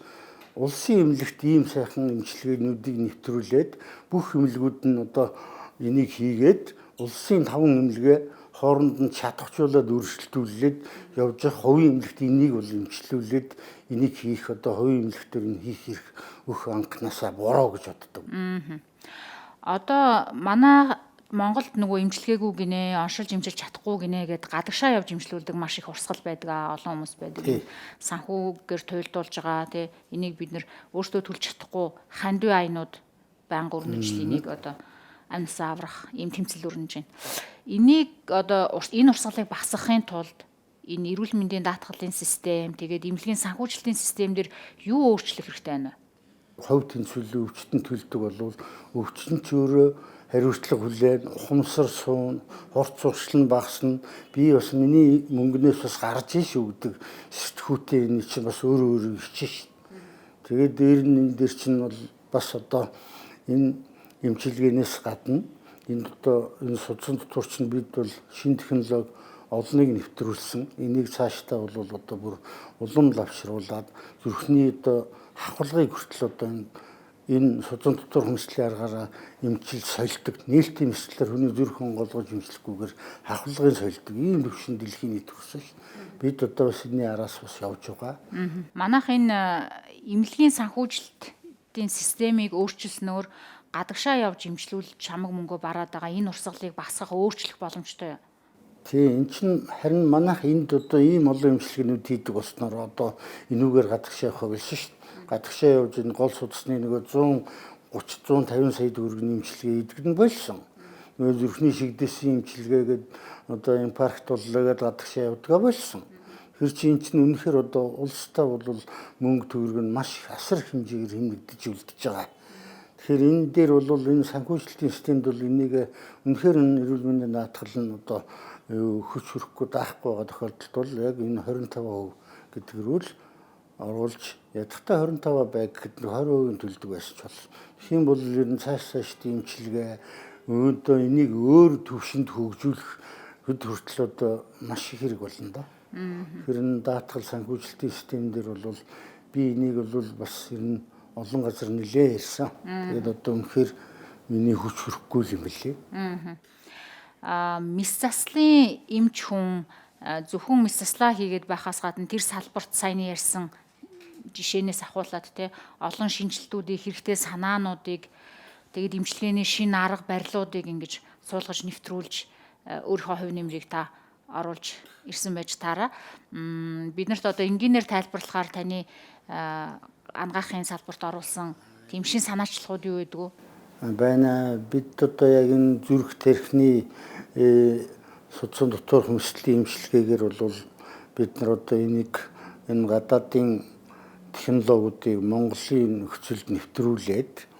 улсын эмнэлэгт ийм сайхан эмчилгээнүүдийг нэвтрүүлээд бүх эмнэлгүүд нь одоо энийг хийгээд улсын таван эмнэлгээ хооронд нь чадахжуулаад өрсөлдүүлээд явж байгаа хувийн эмнэлэгт энийг бол эмчлүүлээд энийг хийх одоо хувийн эмнэлэгтэр нь хийх эрх өөх анхнаасаа буруу гэж боддог. Одоо манай Монголд нөгөө эмчилгээгүй гинэ, оншилж эмчилж чадахгүй гинэ гэд гадагшаа явж эмчлүүлдэг маш их урсгал байдаг аа, олон хүмүүс байдаг. Санхүүгээр туйлдуулж байгаа тий. Энийг бид нэр өөрсдөө төлж чадахгүй хандив аянууд байнга өрнөжл энийг одоо амьсаа аврах ийм тэмцэл өрнөж байна. Энийг одоо энэ урсгалыг багасгахын тулд энэ эрүүл мэндийн даатгалын систем, тэгээд эмнэлгийн санхүүжилтийн систем дээр юу өөрчлөх хэрэгтэй байна вэ? Хувь тэнцвэрлэн өвчтөн төлдөг болвол өвчтөн ч өөрөө хариуцлага хүлээн, ухамсар суун, хурц зуршил нь багасна. Би бас миний мөнгнөөс бас гарч ийн шүү гэдэг сэтгүүтэй энэ чинь бас өөрөө өөрөө хичээ шүү. Тэгээд дээр нь энэ дээр чинь бол бас одоо энэ эмчилгээнээс гадна энэ одоо энэ судсан дотор чинь бид бол шин технологи олныг нэвтрүүлсэн. Энийг цаашдаа бол одоо бүр улам лавшруулад зүрхний одоо хахвалгыг хүртэл одоо энэ судсан дотор хүнслийн аргаараа эмчил сольдог. Нээлтийн мэсэлээр хүний зүрх онгойлгож эмчлэхгүйгээр хахвалгыг сольдог. Ийм төвшин дэлхийн нийт хүрсэл. Бид одоо бас энэний араас бас явж байгаа. Манайх энэ эмнэлгийн санхүүжилтийн системийг өөрчилснөөр гадагшаа явж эмчлүүлж чамаг мөнгөө бараад байгаа энэ урсгалыг багасгах өөрчлөх боломжтой юу? Тий, эн чинь харин манайх энд одоо ийм олон эмчилгээнүүд хийдэг болсноор одоо энүүгээр гадагшаа явах болсон шүү дээ. Гадагшаа явж энэ гол судасны нөгөө 130 150 сая төгрөгийн эмчилгээ хийдэг нь болсон. Нөгөө зүрхний шигдээсэн эмчилгээгээд одоо инфаркт боллоо гэдээ гадагшаа явдгаа болсон. Тэр чинь эн чинь үнэхээр одоо улстай бол мөнгө төгрөг нь маш их асар хэмжээгээр хэмнэгдэж үлдэж байгаа. Тэгэхээр энэ дээр бол энэ санхүүжилтийн системд бол энийг үнэхээр энэ эрүүл мэндийн даатгал нь одоо хүч хүрэхгүй даахгүй байгаа тохиолдолд бол яг энэ 25% гэдэг рүү л оруулж ядахтаа 25 байг гэхэд 20% төлдөг байсан ч болно. Тэгэх юм бол ер нь цааш цаашд эмчилгээ өөдөө энийг өөр төвшөнд хөгжүүлэх хэд хүртэл одоо маш их хэрэг болно доо. Тэгэхээр энэ даатгал санхүүжилтийн систем дээр бол би энийг бол бас ер нь олон газар нэлээ ярьсан. Тэгээд одоо үнэхээр миний хүч хүрэхгүй юм билээ. Мэс заслын эмч хүн зөвхөн мэс заслаа хийгээд байхаас гадна тэр салбарт саяны ярьсан жишээнээс ахуулаад те олон шинжилтүүдийг хэрэгтэй санаануудыг тэгээд эмчилгээний шинэ арга барилуудыг ингэж суулгаж нэвтрүүлж өөрийнхөө хувь нэмрийг та оруулж ирсэн байж таараа. Бид нарт одоо энгийнээр тайлбарлахаар таны анагаахын салбарт оруулсан тийм шин санаачлагууд юу гэдэг вэ? Байна. Бид одоо яг энэ зүрх тархины судсан дотоорх мэслийн эмчилгээгээр бол бид нар одоо энийг энэ гадаадын технологиудыг Монголын нөхцөлд нэвтрүүлээд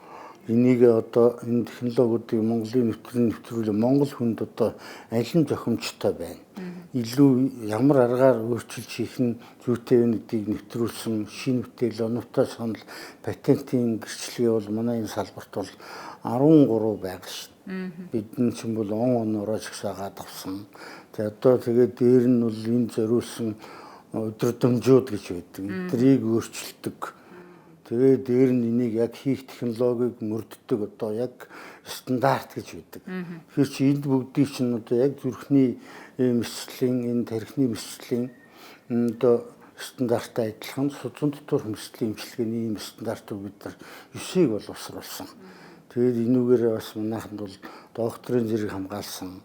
энийг одоо энэ технологиудыг Монголын нэвтрүүлээ Монгол хүнд одоо аль нь зохимжтой байна. Илүү ямар аргаар өөрчилж хийх нь зүйтэй вэ гэдгийг нэвтрүүлсэн шинэ бүтээл, оновтой санал, патентын гэрчлэгээ бол манай энэ салбарт бол 13 байгаа шүү. Бид нар ч юм бол он оноороо ч гэсэн авсан. Тэгээ одоо тэгээд дээр нь бол энэ зориулсан өдөрдмжүүд гэж байдаг. Эдрийг өөрчилдөг. Тэгээ дээр нь энийг яг хийх технологиг мөрддөг одоо яг стандарт гэж байдаг. Тэгэхээр чи энд бүгдийг чинь одоо яг зүрхний мэслийн, энэ тархины мэслийн одоо стандарттай адилхан судсан дотоорх мэслийн эмчилгээний ийм стандартыг бид нар 9-ийг боловсруулсан. Тэгээд энүүгээр бас манайханд бол докторийн зэрэг хамгаалсан.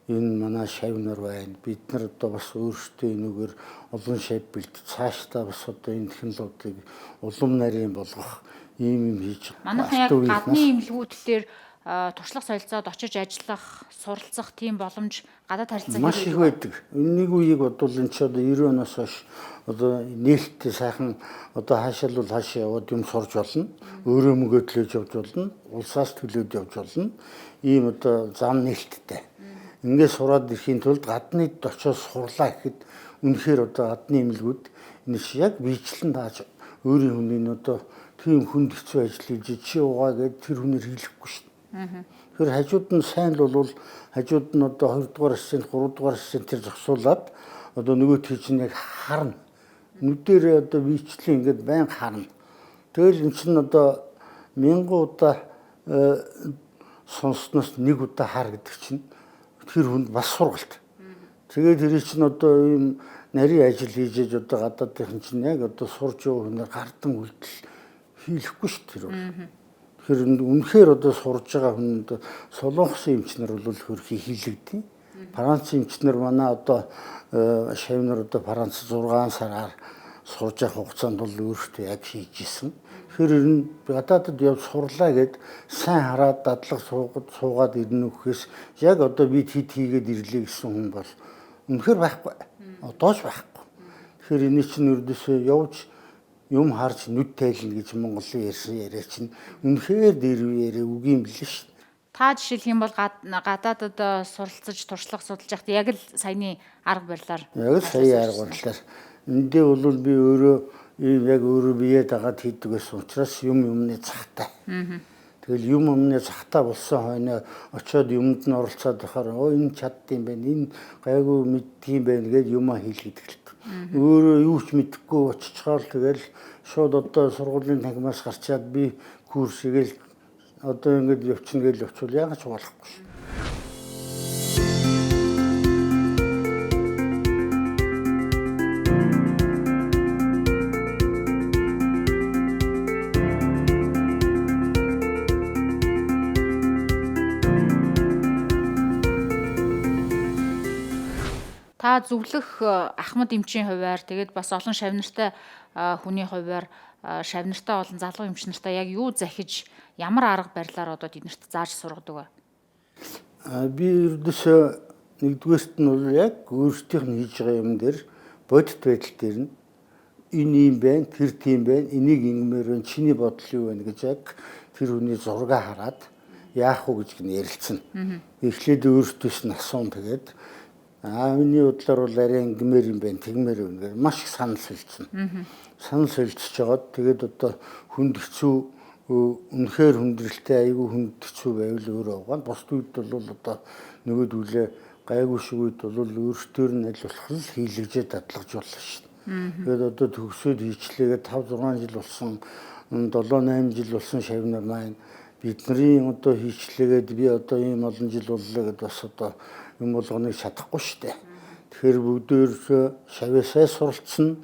Энэ манай шав нар байна. Бид нар одоо бас өөрсдөө энүүгээр олон шав бэлд цаашдаа бас одоо энэ технологиг улам нарийн болгох ийм юм хийж. Манайхан яг гадны эмнэлгүүд дээр туршлага солилцоод очиж ажиллах, суралцах тийм боломж гадаад харилцаа маш их байдаг. Нэг үеийг бодвол энэ ч одоо 90 оноос хойш одоо нээлттэй сайхан одоо хаашаал бол хаашаа яваад юм сурж болно. Өөрөө мөнгөө төлөөж явж болно. Улсаас төлөөд явж болно. Ийм одоо зам нээлттэй. Ингээд сураад ирэхийн тулд гадны очиод сурлаа гэхэд үнэхээр одоо гадны эмнэлгүүд энэ чи яг биечлэн тааж өөрийн хүний одоо тийм хүнд хэцүү ажил хийж чи угаа гэд тэр хүнээр хийлэхгүй шүү. Тэгэхээр хажууд нь сайн л бол хажууд нь одоо 2 дугаар ассистент, 3 дугаар ассистент тэр зогсуулаад одоо нөгөө тий чинь яг харна. Нүдэрээ одоо биечлэн ингээд байн харна. Тэгэл эн чинь одоо 1000 удаа сонссноос нэг удаа хар гэдэг чинь тэр хүнд бас сургалт. Тэгээд тэр чинь одоо ийм нарийн ажил хийж ээж одоо гадаадынхан чинь яг одоо сурж яваа хүнээр гардан үйлдэл хийлэхгүй шүү тэр бол. Тэгэхээр үнэхээр одоо сурж байгаа хүн одоо Солонгосын эмчнэр бол хөрхий хийлэгдэн. Францын эмчнэр манай одоо шавнар одоо Франц 6 сараар сурж явах хугацаанд бол өөртөө яг хийж исэн. Тэгэхээр ер нь гадаадд явж сурлаа гэд сайн хараад дадлага суугаад ирнэ үхээс яг одоо би тэд хийгээд ирлээ гэсэн хүн бол үнэхээр байхгүй. Одоо ч байхгүй. Тэгэхээр энэ чинь өрдөөсөө явж юм харж нүд тайлна гэж Монголын ярьсан яриа чинь үнэхээр дээр үе яриа үг юм билээ шүү. Та жишээлх юм бол гадаадад суралцаж туршлага судалж байхад яг л саяны арга барилаар яг л саяны арга барилаар эндээ бол би өөрөө ийм яг өөрөө бие дагаад хийдэг байсан учраас юм юмны цагтай. Тэгэл юм юмны цагтаа болсон хойно очиод юмд нь оролцоод байхаар оо энэ чаддсан байх, энэ гайгүй мэддгийм байх гэж юмаа хийлгэдэг л. Өөрөө юу ч мэдэхгүй очичхоор тэгэл шууд одоо сургуулийн танхимаас гарчаад би курс игээл одоо ингэж явчихна гэж явчвал яагаад ч болохгүй шүү. Та зөвлөх Ахмад эмчийн хувиар тэгээд бас олон шавь нартай хүний хувиар шавь нартай болон залуу эмч нартай яг юу захиж ямар арга барилаар одоо тэднэрт зааж сургадаг вэ? Би ердөөсөө нэгдүгээрт нь бол яг өөрсдийнх нь хийж байгаа юм дээр бодит байдал дээр нь энэ юм байна, тэр тийм байна, энийг ингэмээр байна, чиний бодол юу байна гэж яг тэр хүний зураг хараад яах вэ гэж нь ярилцсан. Эхлээд өөртөөс нь асуун тэгээд миний бодлоор бол арай ингэмээр юм байна, тэгмээр юм гэж маш их санал солилцсон. Санал солилцож жагаад тэгээд одоо хүнд хэцүү үнэхээр хүндрэлтэй айгүй хүнд хэцүү байвал өөрөө угаан бусд үед бол одоо нөгөөдүүлээ гайгүй шиг үед бол өөртөөр нь аль болох л хийлгэжээ дадлагж болно шүү дээ. Тэгээд одоо төгсөөд хийчлээгээ 5 6 жил болсон 7 8 жил болсон шавнар маань бидний одоо хийчлээгээд би одоо ийм олон жил боллоо гэдээ бас одоо юм болгоныг чадахгүй шүү дээ. Тэгэхээр бүгдээрээ шавьяасаа суралцсан,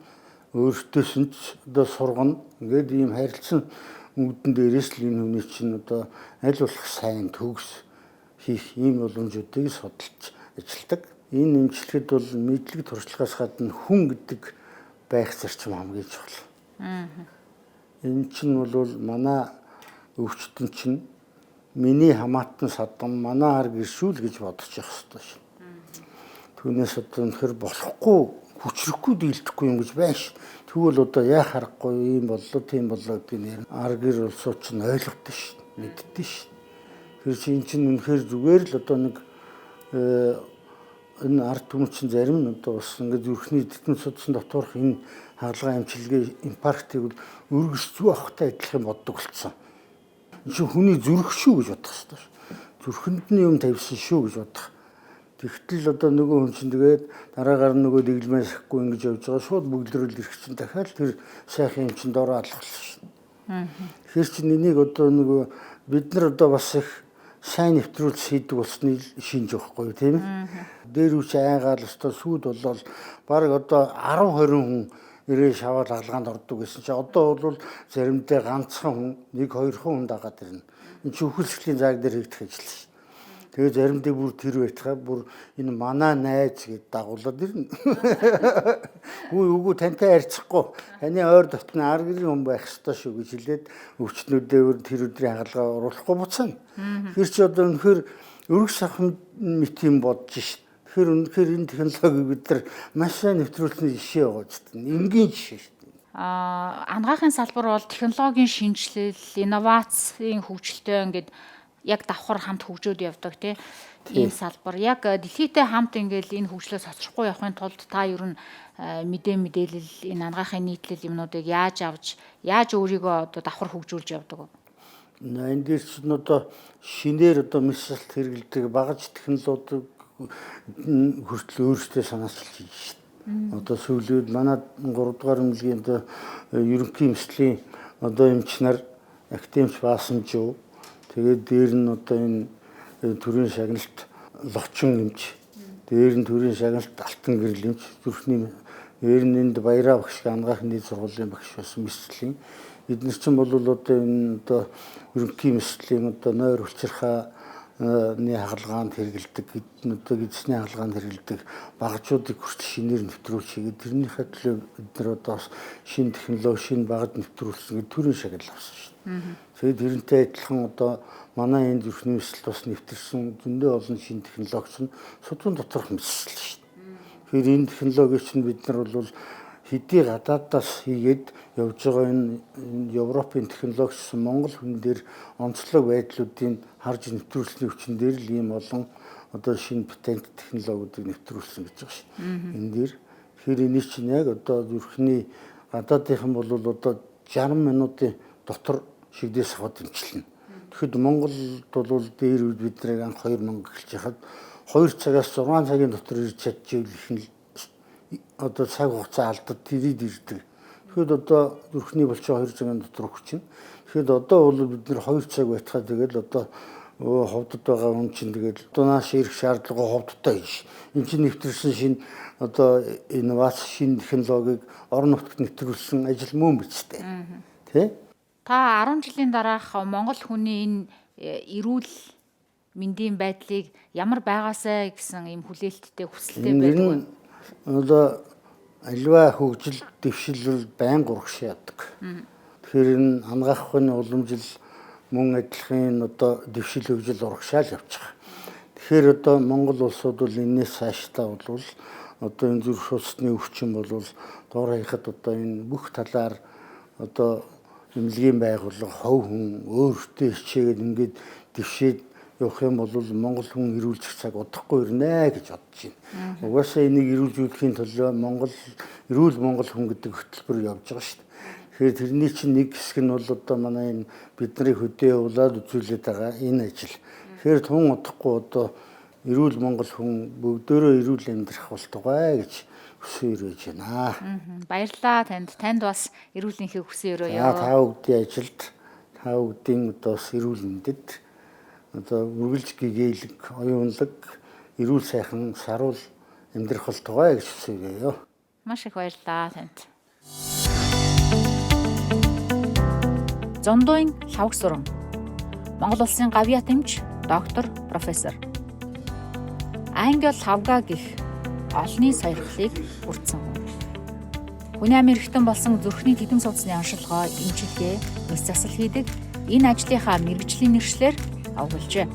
өөртөөс нь одоо сургана. Ингээд ийм харилцан үүдэн дээрээс л энэ хүний чинь одоо аль болох сайн төгс хийх ийм боломжуудыг судалж ажилладаг. Энэ эмчилгэд бол мэдлэг туршлагаас гадна хүн гэдэг байх зарчим хамгийн чухал. Энэ чинь бол манай өвчтөн чинь миний хамаатан садан манай хар гэршүүл гэж бодож явах ёстой шин. Түүнээс одоо үнэхэр болохгүй хүчрэхгүй дийлдэхгүй юм гэж байна ш. Тэгвэл одоо яах аргагүй ийм боллоо тийм боллоо гэдэг нэр ар гэр улсууд чинь ойлгодог ш. Мэддэг ш. Тэр чинь чинь үнэхээр зүгээр л одоо нэг энэ ард түмэн чинь зарим нь одоо бас ингээд зүрхний тэтэн судсан доторх энэ хагалгаа эмчилгээ инфарктыг бол өргөс зүү авахтай адилхан боддог болсон. Энэ чинь хүний зүрх шүү гэж бодох хэрэгтэй шүү. Зүрхэнд нь юм тавьсан шүү гэж бодох. Тэгтэл одоо нөгөө хүн чинь тэгээд дараагаар нь нөгөө дэглэмээ сахгүй ингэж явж байгаа шууд бөглөрөл ирэх чинь дахиад тэр сайхан юм чинь дороо алхалсан шин. Тэгэхээр чинь энийг одоо нөгөө бид нар одоо бас их сайн нэвтрүүлж хийдэг болсны шинж байхгүй тийм ээ. Дээр үуч айгаал өстой сүйд болол баг одоо 10 20 хүн ирээ шаваад хагалгаанд ордог гэсэн чи одоо бол заримдаа ганцхан хүн 1 2 хүн дагаад ирнэ. Энэ чи үхэлсглийн зааг дээр хийгдэх ажил шин. Тэгээ заримдаа бүр тэр байтхаа бүр энэ манай найз гэд дагуулад ирнэ. Үгүй үгүй тантай харьцахгүй. Таны ойр дотны ар гэрийн хүн байх ёстой шүү гэж хэлээд өвчтнүүдээ бүр тэр өдрийн хагалгаа оруулахгүй буцана. Тэр чи одоо үнэхээр өргөс авах мэт юм бодож шин. Тэгэхээр үнэхээр энэ технологиг бид нар маш сайн нэвтрүүлсэний жишээ байгаа ч гэдэг. Энгийн жишээ шүү. Анагаахын салбар бол технологийн шинжилэл, инновацийн хөгжилтэй ингээд яг давхар хамт хөгжөөд явдаг тий. Ийм салбар яг дэлхийдээ хамт ингээл энэ хөгжлөөс хоцрохгүй явахын тулд та ер нь мэдээлэл, энэ анагаахын нийтлэл юмнуудыг яаж авч, яаж өөрийгөө одоо давхар хөгжүүлж явдаг вэ? Энэ дээр чинь одоо шинээр одоо мэсэлт хэрэгэлдэг багаж технологи хүртэл өөрсдөө санаачилж хийж шин. Одоо сүүлийн үед манай 3 дугаар эмнэлгийн одоо ерөнхий эмчлийн одоо эмч нар академич Баасанжуу, тэгээд дээр нь одоо энэ төрийн шагналт Лочин эмч, дээр нь төрийн шагналт Алтан гэрэл эмч, зүрхний дээр нь энд Баяраа багш анагаахын нийт сургуулийн багш байсан мэслийн. Бид нар чинь бол одоо энэ одоо ерөнхий мэслийн одоо нойр хүлчирхаа ны хагалгаанд хэрэгэлдэг, одоо эзний хагалгаанд хэрэгэлдэг багажуудыг хүртэл шинээр нэвтрүүлж хийгээд тэрнийхээ төлөө бид нар одоо бас шинэ технологи, шинэ багаж нэвтрүүлсэн гэдэг төрийн шагнал авсан шүү дээ. Тэгээд тэрнтэй адилхан одоо манай энэ зүрхний мэсэлт бас нэвтэрсэн зөндөө олон шинэ технологи чинь судван доторх мэсэл шүү дээ. Тэгэхээр энэ технологиг чинь бид нар бол хэдий гадаадаас хийгээд явж байгаа энэ Европын технологич Монгол хүн дээр онцлог байдлуудыг харж нэвтрүүлсний хүчин дээр л ийм олон одоо шинэ патент технологиудыг нэвтрүүлсэн гэж байгаа шин. Энэ дээр тэгэхээр энийг чинь яг одоо зүрхний гадаадынхан бол одоо 60 минутын дотор шигдээс аваад эмчилнэ. Тэгэхэд Монголд бол дээр үед бид нарыг анх 2000 эхэлж хахад 2 цагаас 6 цагийн дотор ирж чадчихвэл их нь одоо цаг хугацаа алдад тэрийд ирдэг. Тэгэхэд одоо зүрхний булчин 2 цагийн дотор өгчин. Тэгэхэд одоо бол бид нэр 2 цаг байтхаа тэгэл одоо ховдод байгаа хүн чинь тэгэл одоо нааш ирэх шаардлага ховдтой хийж. Энд чинь нэвтрүүлсэн шинэ одоо инновац шинэ технологиг орон нутгад нэвтрүүлсэн ажил мөн биз дээ. Тэ? Та 10 жилийн дараах Монгол хүний энэ эрүүл мэндийн байдлыг ямар байгаасай гэсэн ийм хүлээлттэй хүсэлтэй байдаг вэ? Одоо аливаа хөгжил дэвшил бол байнга урагш явдаг. Тэгэхээр энэ анагаахын уламжил мөн адилхан одоо дэвшил хөгжил урагшаал явж байгаа. Тэгэхээр одоо Монгол улсууд бол энэс цаашдаа бол одоо энэ зүрх судасны өвчин бол дор хаяхад одоо энэ бүх талаар одоо эмнэлгийн байгууллага хов хүн өөртөө хичээгээд ингээд дэвшээд явах юм бол Монгол хүн эрүүлчих цаг удахгүй ирнэ гэж бодож байна. Угаасаа энийг эрүүлжүүлэхийн төлөө Монгол эрүүл Монгол хүн гэдэг хөтөлбөр явж байгаа шүү дээ. Тэгэхээр тэрний чинь нэг хэсэг нь бол одоо манай энэ бидний хөдөө явуулаад үзүүлээд байгаа энэ ажил. Тэгэхээр тун удахгүй одоо эрүүл Монгол хүн бүгдөөрөө эрүүл амьдрах болтугай гэж хүсэн өрөөж байна. Баярлалаа танд. Танд бас эрүүл энхийг хүсэн өрөөе. Та бүгдийн ажилд, та бүгдийн одоо бас эрүүл мэндэд одоо үргэлж гэгээлэг, оюунлаг, эрүүл сайхан, саруул амьдрах болтугай гэж хүсэн өрөөе. Маш их баярлалаа танд. Зондуйн Лхавгсуран Монгол улсын гавьяат эмч, доктор, профессор. Ангио Лавга гэх олонний сойрхлыг хүртсэн хүн. Хүний амь эрхтэн болсон зүрхний тэдэм судасны оншилгоо, эмчилгээ, мэс засал хийдэг энэ ажлынхаа мэргэжлийн нэршлээр овогложээ.